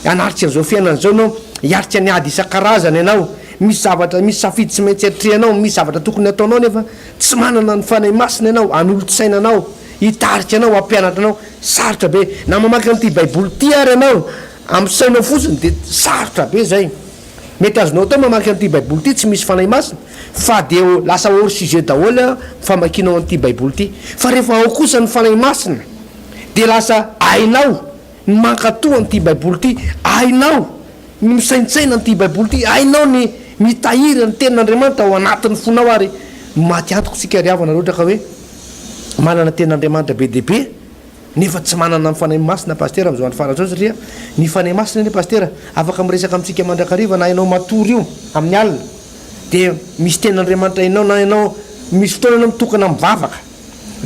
hanarika an'izao fiainana izao ianao, hiarika ny ady isan-karazany ianao, misy zavatra, misy safidy tsy maintsy atrehanao, misy zavatra tokony hataonao nefa tsy manana ny Fanahy Masina ianao hanolo-tsaina anao, hitarika anao, hampianatra anao, sarotra be, na mamaky an'ity Baiboly ity ary ianao amin'ny sainao fotsiny dia sarotra be izay. Mety azonao atao mamaky an'ity baiboly ity tsy misy fanahy masina fa dia lasa hors sujet daholo ny famakianao an'ity baiboly ity. Fa rehefa ao kosa ny fanahy masina dia lasa hainao ny mankato an'ity baiboly ity, hainao ny misaintsaina an'ity baiboly ity, hainao ny mitahiry ny tenin'Andriamanitra ao anatin'ny fonao ary maty antoka isika ry havana raha ohatra ka hoe manana tenin'Andriamanitra be dia be. Nefa tsy manana ny Fanahy Masina Pasitera amin'izao andro farany izao satria ny Fanahy Masina anie Pasitera afaka miresaka amintsika mandrakariva na ianao matory io amin'ny alina dia misy tenin'Andriamanitra henonao na ianao misy fotoana ianao mitokana mivavaka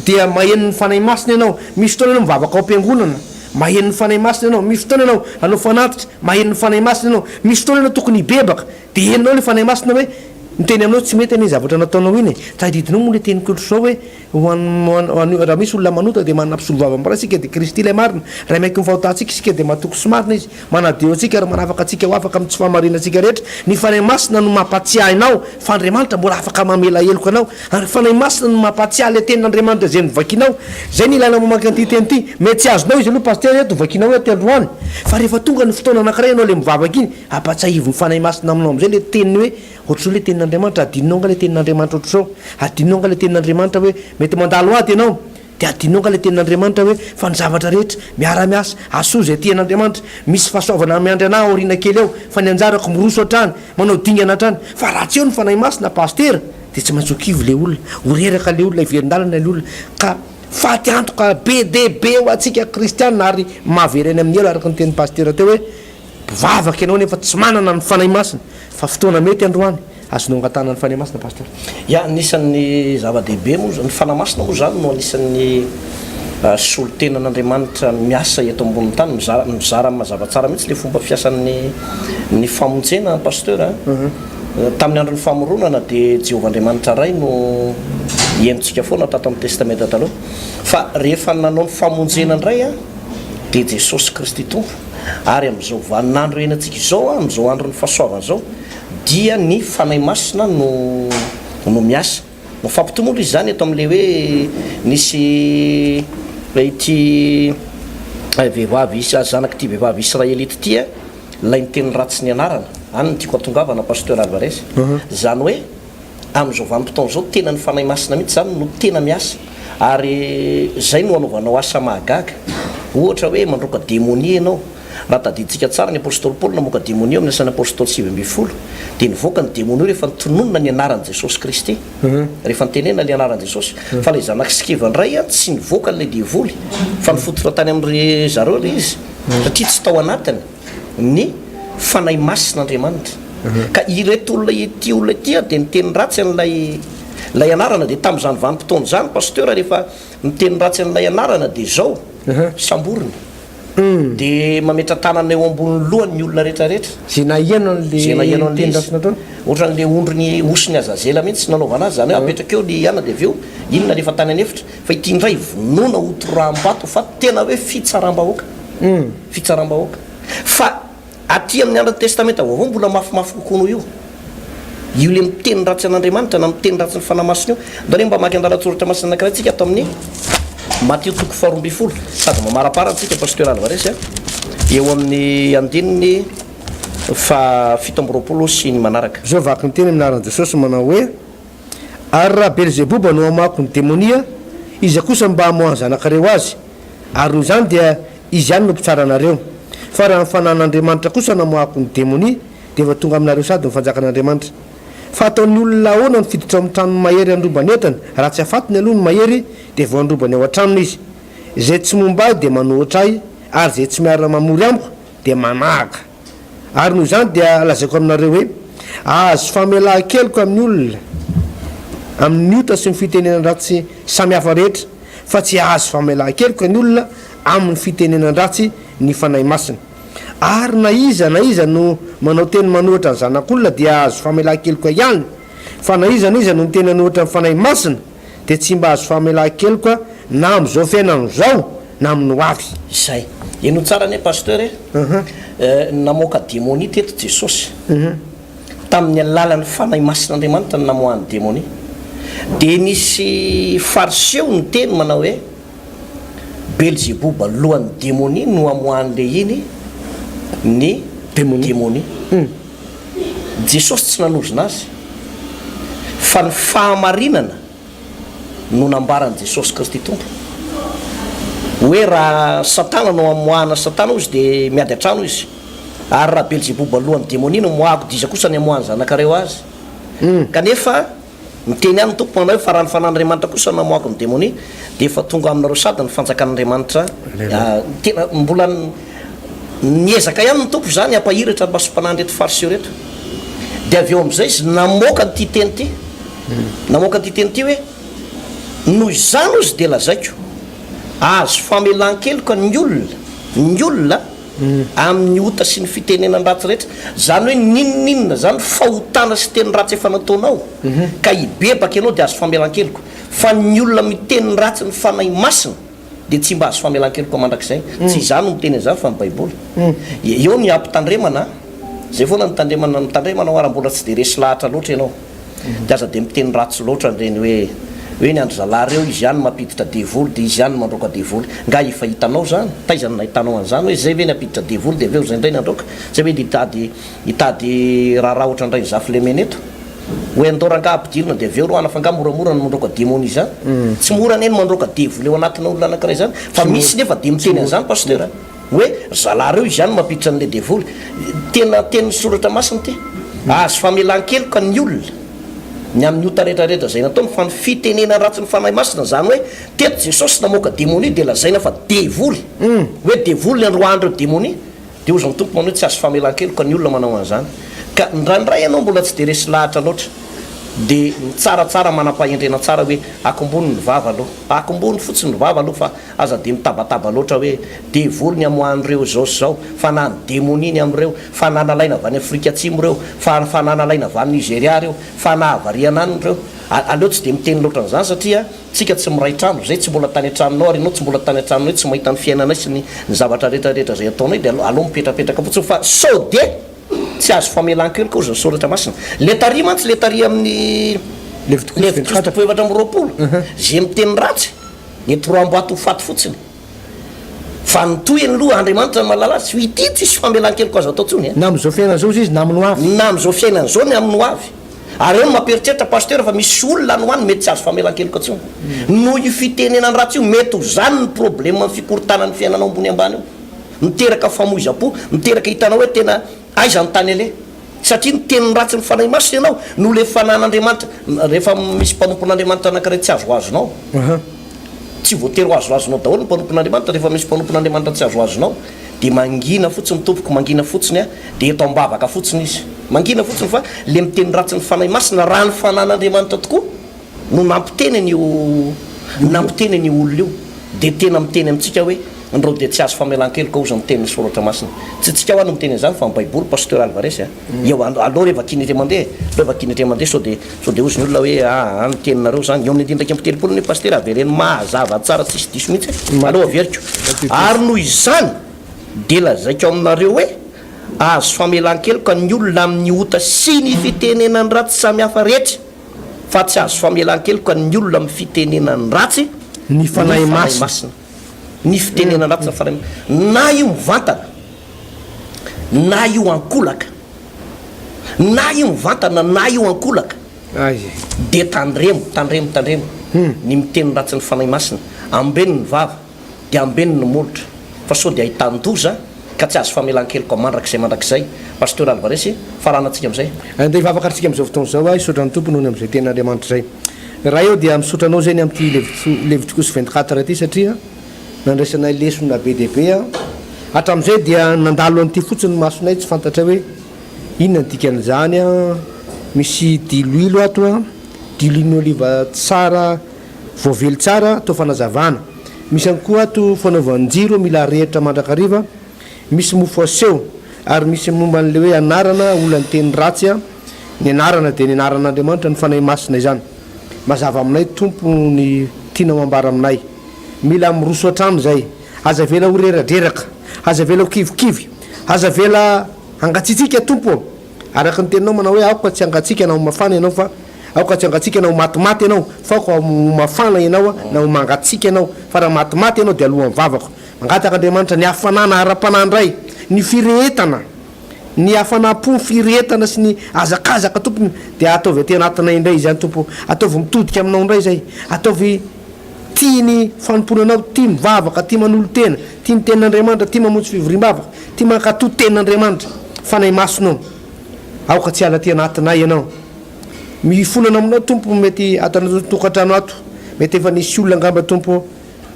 dia maheno ny Fanahy Masina ianao, misy fotoana ianao mivavaka ao am-piangonana maheno ny Fanahy Masina ianao, misy fotoana ianao hanao fanatitra maheno ny Fanahy Masina ianao, misy fotoana ianao tokony hibebaka dia henonao ilay Fanahy Masina hoe. Miteny aminao tsy mety anie zavatra nataonao iny e! Tadidinao moa le teniko ohatr'izao hoe ho an'ny raha misy olona manota dia manana mpisolovava amin'ny Ray isika dia Kristy ilay marina. Raha miaiky ny fahotantsika isika dia matoky sy marina Izy. Manadio antsika ary manafaka antsika ho afaka amin'ny tsy fahamarinantsika rehetra. Ny Fanahy Masina no mampatsiahy anao fa Andriamanitra mbola afaka mamela heloka anao. Ary ny Fanahy Masina no mampatsiahy ilay tenin'Andriamanitra izay novakinao. Izay no ilaina mamaky an'ity teny ity. Mety tsy azonao izy aloha Pasitera eto, vakinao eto androany. Fa rehefa tonga ny fotoana anankiray ianao ilay mivavaka iny, ampatsiahivin'ny Fanahy Masina aminao amin'izay ilay teniny hoe, ohatr'izao ilay tenin'Andriamanitra, adinonao angaha ilay tenin'Andriamanitra ohatr'izao? Adinonao angaha ilay tenin'Andriamanitra hoe mety mandalo ady ianao? Dia adinonao angaha ilay tenin'Andriamanitra hoe fa ny zavatra rehetra, miara-miasa, asoa izay tian'Andriamanitra, misy fahasoavana miandry anah aoriana kely ao, fa ny anjarako miroso hatrany, manao dingana hatrany. Fa raha tsy eo ny Fanahy Masina, Pasitera, dia tsy maintsy ho kivy ilay olona, ho reraka ilay olona, hiverin-dalana ilay olona. Ka faty antoka be dia be ho antsika kristiana ary mahavery any amin'ny helo araka ny tenin'i Pasitera teo hoe, Mpivavaka ianao nefa tsy manana ny Fanahy Masina, fa fotoana mety androany, azonao angatahana ny Fanahy Masina Pasteur. Ya, anisan'ny zava-dehibe moa, ny Fanahy Masina moa izany no anisan'ny solontenan'Andriamanitra miasa eto ambonin'ny tany, mizara mizara mazava tsara mihitsy ilay fomba fiasan'ny ny famonjena Pasteur a. Tamin'ny andron'ny famoronana dia Jehovah Andriamanitra Ray no henontsika foana tato amin'ny Testamenta Taloha. Fa rehefa nanao ny famonjena indray dia Jesosy Kristy Tompo. Ary amin'izao vaninandro iainantsika izao, amin'izao andron'ny fahasoavana izao, dia ny Fanahy Masina no no miasa. Mifampitomolo izy izany eto amin'ilay hoe nisy ity vehivavy zanak'ity vehivavy israelita ity, ilay niteny ratsy ny anarana. Any no tiako hatongavana Pasteur Alvarez. Izany hoe amin'izao vanim-potoana izao tena ny Fanahy Masina mihitsy izany no tena miasa ary izay no anaovanao asa mahagaga. Ohatra hoe mandroaka demonia ianao. Raha tadidintsika tsara ny Apostoly Paoly namoaka demonia ao amin'ny Asan'ny Apostoly 19 dia nivoaka ny demonia rehefa nitononina ny anaran'i Jesosy Kristy. Rehefa nitenenina ilay anaran'i Jesosy. Fa ilay zanak'i Skeva indray tsy nivoaka ilay devoly fa nifototra tany amin-dry zareo ilay izy satria tsy tao anatiny. ny Fanahy Masin'Andriamanitra. Ka ireto olona ity olona ity dia niteny ratsy an'ilay ilay anarana dia tamin'izany vanim-potoana izany Pasteur rehefa miteny ratsy an'ilay anarana dia izao, samborina. Dia mametra-tanana eo ambonin'ny lohany ny olona rehetra rehetra. Izay naheno Izay naheno an'ilay an'ilay teny izy. ratsy nataony. Ohatran'ilay ondrin'ny osin'i Azazela mihitsy nanaovana azy, izany hoe apetraka eo ny anona dia avy eo iny nalefa tany an'efitra. Fa ity indray vonoina ho toraham-bato fa tena hoe fitsaram-bahoaka. Fitsaram-bahoaka. Fa aty amin'ny andron'ny Testamenta Vaovao mbola mafimafy kokoa noho io. Io ilay miteny ratsy an'Andriamanitra na miteny ratsy ny Fanahy Masina io. Andao anie mba hamaky andalan-tsoratra masina anankiray tsika ato amin'ny Matio toko faharoa ambin'ny folo. Sady mamaraparana tsika Pasteur Alvarez a. Eo amin'ny andininy faha 27 sy ny manaraka. Izao vaky ny teny amin'ny anaran'i Jesosy manao hoe, Ary raha Belzeboba no hamoahako ny demonia, iza kosa no mba hamoahan'ny zanakareo azy? Ary noho izany dia Izy ihany no mpitsara anareo. Fa raha ny Fanahin'Andriamanitra kosa no hamoahako ny demonia, dia efa tonga aminareo sady ny fanjakan'Andriamanitra. Fa ataon'ny olona ahoana ny fiditra ao amin'ny tranon'ny mahery handroba ny entany, raha tsy afatony aloha ny mahery, dia vao handroba ny ao an-tranony izy? Izay tsy momba Ahy dia manohitra Ahy, ary izay tsy miara-mamory Amiko dia manahaka. Ary noho izany dia lazaiko aminareo hoe, Ahazo famelan-keloka amin'ny olona amin'ny ota sy ny fitenenan-dratsy samihafa rehetra, fa tsy hahazo famelan-keloka ny olona amin'ny fitenenan-dratsy ny Fanahy Masina. Ary na iza na iza no manao teny manohitra ny Zanak'olona dia hahazo famelan-keloka ihany, fa na iza na iza no miteny hanohitra ny Fanahy Masina dia tsy mba hahazo famelan-keloka na amin'izao fiainana izao na amin'ny ho avy. Izay. Henoy tsara anie Pasteur e. Namoaka demonia teto Jesosy. Tamin'ny alalan'ny Fanahy Masin'Andriamanitra no namoahany demonia. Dia nisy Fariseo niteny manao hoe, Belzeboba lohan'ny demonia no amoahan'ilay iny ny demonia. Jesosy tsy nanozona azy fa ny fahamarinana no nambaran'i Jesosy Kristy Tompo hoe raha satana no amoahana satana hozy dia miady an-trano izy ary raha Belzeboba lohan'ny demonia no amoahako dia iza kosa ny amoahan'ny zanakareo azy kanefa Miteny ihany ny Tompo manao hoe, Fa raha ny Fanahin'Andriamanitra kosa no namoahako ny demonia, dia efa tonga aminareo sady ny fanjakan'Andriamanitra. Tena mbola niezaka ihany ny Tompo izany hampahiratra ny masom-panahin'ireto Fariseo ireto. Dia avy eo amin'izay izy namoaka an'ity teny ity. Namoaka an'ity teny ity hoe, Noho izany hozy dia lazaiko, azo famelan-keloka ny olona, ny olona. Amin'ny ota sy ny fitenenan-dratsy rehetra. Izany hoe n'inon'inona izany fahotana sy teny ratsy efa nataonao ka hibebaka ianao dia azo famelan-keloka. Fa ny olona miteny ratsy ny Fanahy Masina dia tsy mba azo famelan-keloka mandrakizay. Tsy izaho no miteny an'izany fa ny Baiboly. Eo ny ampitandremana an! Izay foana no tandremana, mitandremana hoa raha mbola tsy dia resy lahatra loatra ianao. Dia aza dia miteny ratsy loatra an'ireny hoe hoe ny an-dry zalahy ireo izy ihany no mampiditra devoly dia izy ihany no mandroaka devoly. Nga efa hitanao izany? Taiza no nahitanao an'izany hoe izay ve ny hampiditra devoly dia avy eo izay indray ny handroaka? Izay ve dia hitady hitady raharaha ohatran-dRainizafilemena eto? Hoe andao rangaha ampidirina dia avy eo roahana fa nga moramora ny mandroaka demonia izany? Tsy mora anie ny mandroaka devoly ao anatina olona anankiray izany fa misy nefa dia miteny an'izany Pasteur a! Hoe ry zalahy reo izany mampiditra an'ilay devoly. Tena tenin'ny soratra masina ity. Azo famelan-keloka ny olona ny amin'ny ota rehetra rehetra izay nataony fa ny fitenena ratsy ny Fanahy Masina izany hoe teto Jesosy namoaka demonia dia lazaina fa devoly. Hoe devoly ny androahan'ireo demonia. Dia hozy ny Tompo manao hoe tsy azo famelan-keloka ny olona manao an'izany. Ka indraindray ianao mbola tsy dia resy lahatra loatra dia ny tsaratsara manam-pahendrena tsara hoe akombony ny vava aloha. Akombony fotsiny ny vava aloha fa Aza dia mitabataba loatra hoe devoly ny amoahan'ireo izao sy izao, fanahy ny demonia ny amin'ireo, fanahy nalaina avy any Afrika Atsimo ireo, fanahy nalaina avy any Nigeria ireo, fanahy variana any ireo. Aleo tsy dia miteny loatra an'izany satria tsika tsy miray trano, izay tsy mbola tany an-tranonao ary ianao tsy mbola tany an-tranonay tsy mahita ny fiainanay sy ny zavatra rehetra rehetra izay ataonay dia aleo mipetrapetraka fotsiny fa sao dia tsy azo famelan-keloka hozy ny soratra masina. Le tary mantsy le tary amin'ny Levitikosy toko 24 izay miteny ratsy. Mety roamboato ho faty fotsiny. Fa ny tohiny aloha Andriamanitra no mahalala azy. Ity tsisy famelan-keloka azo atao tsony e. Na amin'izao fiainana izao izy na amin'ny ho avy. Na amin'izao fiainana izao ny amin'ny ho avy. Ary eo no mampieritreritra Pasteur fa misy olona any ho any mety tsy azo famelan-keloka tsony. Noho io fitenenana ratsy io mety ho zany ny problème ny fikorontanan'ny fiainanao ambony ambany io. Miteraka famoizam-po, miteraka hitanao hoe tena aiza ny tany aleha. Satria niteny ratsy ny Fanahy Masina ianao, noho ilay Fanahin'Andriamanitra. Rehefa misy mpanompon'Andriamanitra anankiray tsy azoazonao, tsy voatery ho azoazonao daholo ny mpanompon'Andriamanitra, rehefa misy mpanompon'Andriamanitra tsy azoazonao, dia mangina fotsiny tompoko, mangina fotsiny an, dia eto am-bavaka fotsiny izy. Mangina fotsiny fa ilay miteny ratsy ny Fanahy Masina, raha ny Fanahin'Andriamanitra tokoa no nampiteny an'io nampiteny an'io olona io dia tena miteny amintsika hoe ndrao dia tsy azo famelan-keloka hozy ny tenin'ny soratra masina. Tsy tsika hoa no miteny an'izany fa ny baiboly Pasteur Alvarez a. Eo aleo re vakiana indray mandeha e, aleo vakiana indray mandeha sao dia sao dia hozy ny olona hoe aa ny teninareo izany. Eo amin'ny andininy 31 anie Pasteur avereno mazava tsara tsisy diso mihitsy e. Aleo averiko. Ary noho izany dia lazaiko aminareo hoe azo famelan-keloka ny olona amin'ny ota sy ny fitenenan-dratsy samihafa rehetra. Fa tsy azo famelan-keloka ny olona amin'ny fitenenan-dratsy ny Fanahy Masina. Ny fitenenan-dratsy ny Fanahy Masina. Na io mivantana, na io ankolaka. Na io mivantana, na io ankolaka. Dia tandremo, tandremo, tandremo ny miteny ratsy ny Fanahy Masina. Ambeno ny vava. dia ambeno ny molotra fa sao dia ahitan-doza ka tsy azo famelan-keloka mandrakizay mandrakizay Pasteur Alvarez faranantsika amin'izay. Andeha hivavaka ary tsika amin'izao fotoana izao a, hisaotra ny Tompo noho ny amin'izay tenin'Andriamanitra izay. Ray ô dia misaotra Anao izay ny amin'ity Levitikosy 24 ity satria nandraisanay lesona be dia be a. Hatramin'izay dia nandalo an'ity fotsiny ny masonay tsy fantatray hoe inona ny dikan'izany a. Misy diloilo ato a, diloilon'ny oliva tsara Voavely tsara atao fanazavana. Misy ihany koa ato fanaovan-jiro mila arehitra mandrakariva, misy mofo aseho ary misy momba an'ilay hoe anarana olona niteny ratsy an, ny anarana dia ny anaran'Andriamanitra ny Fanahy Masina izany. Mazava aminay Tompo ny tianao ambara aminay. Mila miroso hatrany izay. Aza avela ho reradreraka. Aza avela ho kivikivy. Aza avela hangatsiatsiaka Tompo ô. Araka ny teninao manao hoe aoka tsy hangatsiaka na ho mafana ianao fa aoka tsy hangatsiaka na ho matimaty ianao fa aoka ho mafana ianao na ho mangatsiaka ianao fa raha matimaty ianao dia alohan'ny vavako. Mangataka Andriamanitra ny hafanana ara-panahy indray, ny firehetana, ny hafanam-po, ny firehetana sy ny hazakazaka Tompony dia ataovy aty anatinay indray izany Tompo ô. Ataovy mitodika aminao indray izay. Ataovy tia ny fanompoana anao, tia mivavaka, tia manolo-tena, tia ny tenin'Andriamanitra, tia mamonjy fivoriam-bavaka, tia mankatò tenin'Andriamanitra. Fanahy Masina ô, aoka tsy hiala aty anatinay Ianao. Mifonana aminao Tompo, mety ato anatin'ny tokantrano ato, mety efa nisy olona angamba Tompo ô,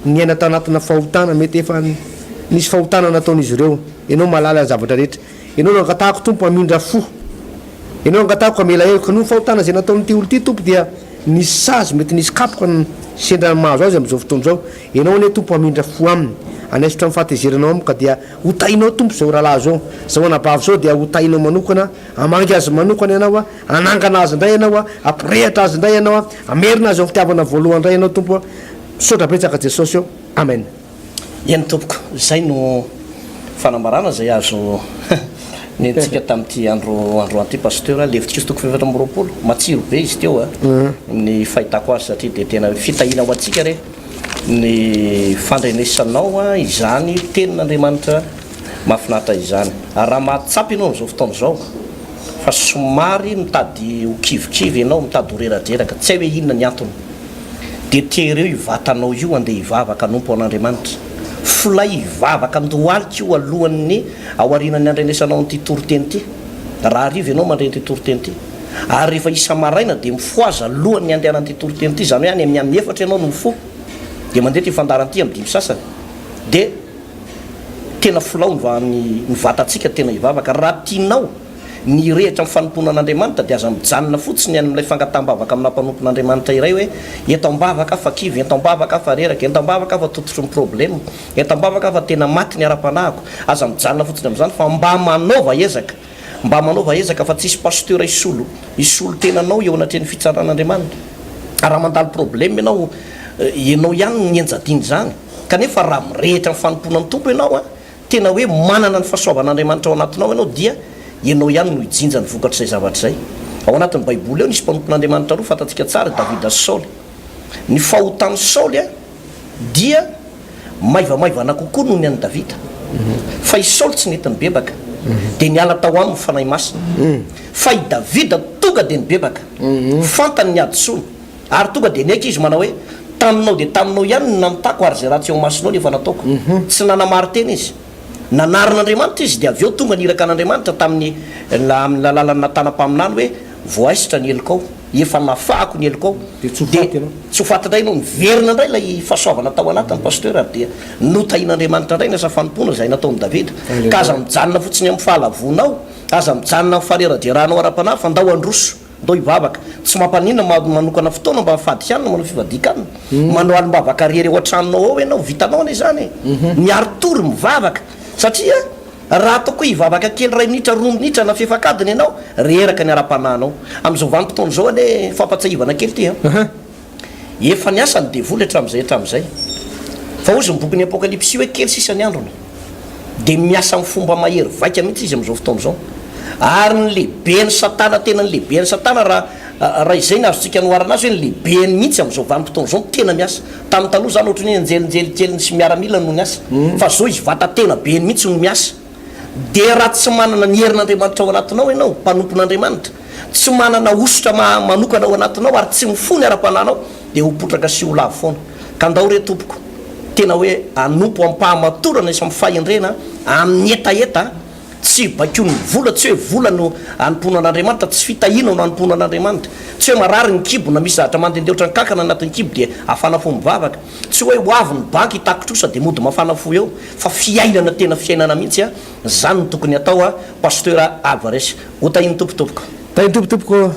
niaina tanatina fahotana, mety efa nisy fahotana nataon'izy ireo. Ianao mahalala ny zavatra rehetra. Ianao no angatahako Tompo hamindra fo. Ianao angatahako hamela heloka. Noho ny fahotana izay nataon'ity olona ity Tompo dia. nisy sazy, mety nisy kapoka sendra mahazo azy amin'izao fotoana izao. Ianao anie Tompo hamindra fo aminy, hanaisotra ny fahatezeranao aminy ka dia ho tahinao Tompo izao rahalahy izao, izao anabavy izao dia ho tahinao manokana, hamangy azy manokana Ianao, hanangana azy indray Ianao, hampirehitra azy indray Ianao, hamerina azy ao amin'ny fitiavana voalohany indray Ianao Tompo. Misaotra betsaka Jesosy ô. Amen. Eny tompoko, izay no fanambarana izay azo nentintsika tamin'ity andro androany ity Pasteur. Levitikosy toko fahefatra 24, matsiro be izy teo a, ny fahitako azy satria dia tena fitahiana ho antsika re ny fandrenesanao izany tenin'Andriamanitra mahafinaritra izany. Ary raha mahatsapa ianao amin'izao fotoana izao fa somary mitady ho kivikivy ianao, mitady ho reradreraka, tsy hay hoe inona ny antony, dia tereo io vatanao io andeha hivavaka hanompo an'Andriamanitra. Folay hivavaka an-dohalika io alohan'ny aorianan'ny handrenesanao an'ity toriteny ity. Raha hariva ianao mandre an'ity toriteny ity. Ary rehefa isa-maraina dia mifohaza alohan'ny handehanan'ity toriteny ity, izany hoe any amin'ny amin'ny efatra ianao no mifoha, dia mandeha ity fandaharana ity amin'ny dimy sasany. Dia tena folao ny ny vatantsika tena hivavaka. Raha tianao ny hirehitra amin'ny fanompoana an'Andriamanitra dia aza mijanona fotsiny any amin'ilay fangataham-bavaka amina mpanompon'Andriamanitra iray hoe, ento am-bavaka aho fa kivy, ento am-bavaka aho fa reraka, ento am-bavaka aho fa tototry ny problema, ento am-bavaka aho fa tena maty ny ara-panahiko. Aza mijanona fotsiny amin'izany fa mba manaova ezaka, mba manaova ezaka fa tsisy pasteur hisolo hisolo tena anao eo anatrehan'ny fitsaran'Andriamanitra. Raha mandalo problema ianao, ianao ihany no mianjadian'izany. Kanefa raha mirehitra amin'ny fanompoana ny Tompo ianao an, tena hoe manana ny fahasoavan'Andriamanitra ao anatinao ianao dia ianao ihany no hijinja ny vokatr'izay zavatra izay. Ao anatin'ny Baiboly ao nisy mpanompon'Andriamanitra roa fantatsika tsara, i Davida sy Saoly. Ny fahotan'i Saoly dia maivamaivana kokoa noho ny an'i Davida. Fa i Saoly tsy nety nibebaka, dia niala tao aminy ny Fanahy Masina. Fa i Davida tonga dia nibebaka. Fantany ny hadisoany. Ary tonga dia niaiky izy manao hoe, Taminao dia taminao ihany no nanotako ary izay ratsy eo imasonao no efa nataoko. Tsy nanamarin-tena izy. Nanarin'Andriamanitra izy dia avy eo tonga ny iraka an'Andriamanitra tamin'ny amin'ny alalan'i Natana mpaminany hoe, Voaisitra ny helokao, efa nafahako ny helokao. Dia tsy ho faty ianao. Tsy ho faty indray ianao. Niverina indray ilay fahasoavana tao anatiny Pasteur ary dia notahian'Andriamanitra indray ny asa fanompoana izay nataon'i Davida. Ka aza mijanona fotsiny amin'ny fahalavoanao, aza mijanona amin'ny fahareradrerahanao ara-panahy fa ndao handroso. Ndao hivavaka. Tsy mampaninona ma manokana fotoana mba mifady hanina, manao fivadian-kanina. Manao alim-bavaka rery ao an-tranonao ao ianao, vitanao anie izany e. Miari-tory mivavaka. Satria raha ataoko hoe hivavaka kely iray minitra, roa minitra na fefak'adiny ianao, reraka ny ara-panahinao. Amin'izao vanim-potoana izao anie, fampatsiahivana kely ity an. Efa niasa ny devoly hatramin'izay hatramin'izay. Fa hozy ny bokin'ny Apokalypsy hoe kely sisa ny androny. Dia miasa amin'ny fomba mahery vaika mihitsy izy amin'izao fotoana izao. Ary ny lehiben'i Satana, tena ny lehiben'i Satana, raha raha izay no azontsika anoharana azy hoe ny lehibeny mihitsy amin'izao vanim-potoana izao no tena miasa. Tamin'ny taloha izany ohatran'ny hoe anjelinjely keliny sy miaramilany no niasa. Fa izao izy vata-tena beny mihitsy no miasa. Dia raha tsy manana ny herin'Andriamanitra ao anatinao ianao, mpanompon'Andriamanitra, tsy manana hosotra manokana ao anatinao ary tsy mifoha ny ara-panahinao, dia ho potraka sy ho lavo foana. Ka ndao re tompoko, tena hoe hanompo amim-pahamatorana sy amin'ny fahendrena, amin'ny hetaheta, tsy baikoin'ny vola, tsy hoe vola no anompoana an'Andriamanitra, tsy fitahiana no anompoana an'Andriamanitra, tsy hoe marary ny kibo na misy zavatra mandehandeha ohatran'ny kankana anatin'ny kibo dia hafana fo mivavaka, tsy hoe ho avy ny banky hitaky trosa dia mody mafana fo eo, fa fiainana tena fiainana mihitsy a, zany no tokony atao a, Pasteur Alvarez. Ho tahin'ny Tompo tompoko. Tahin'ny Tompo tompoko.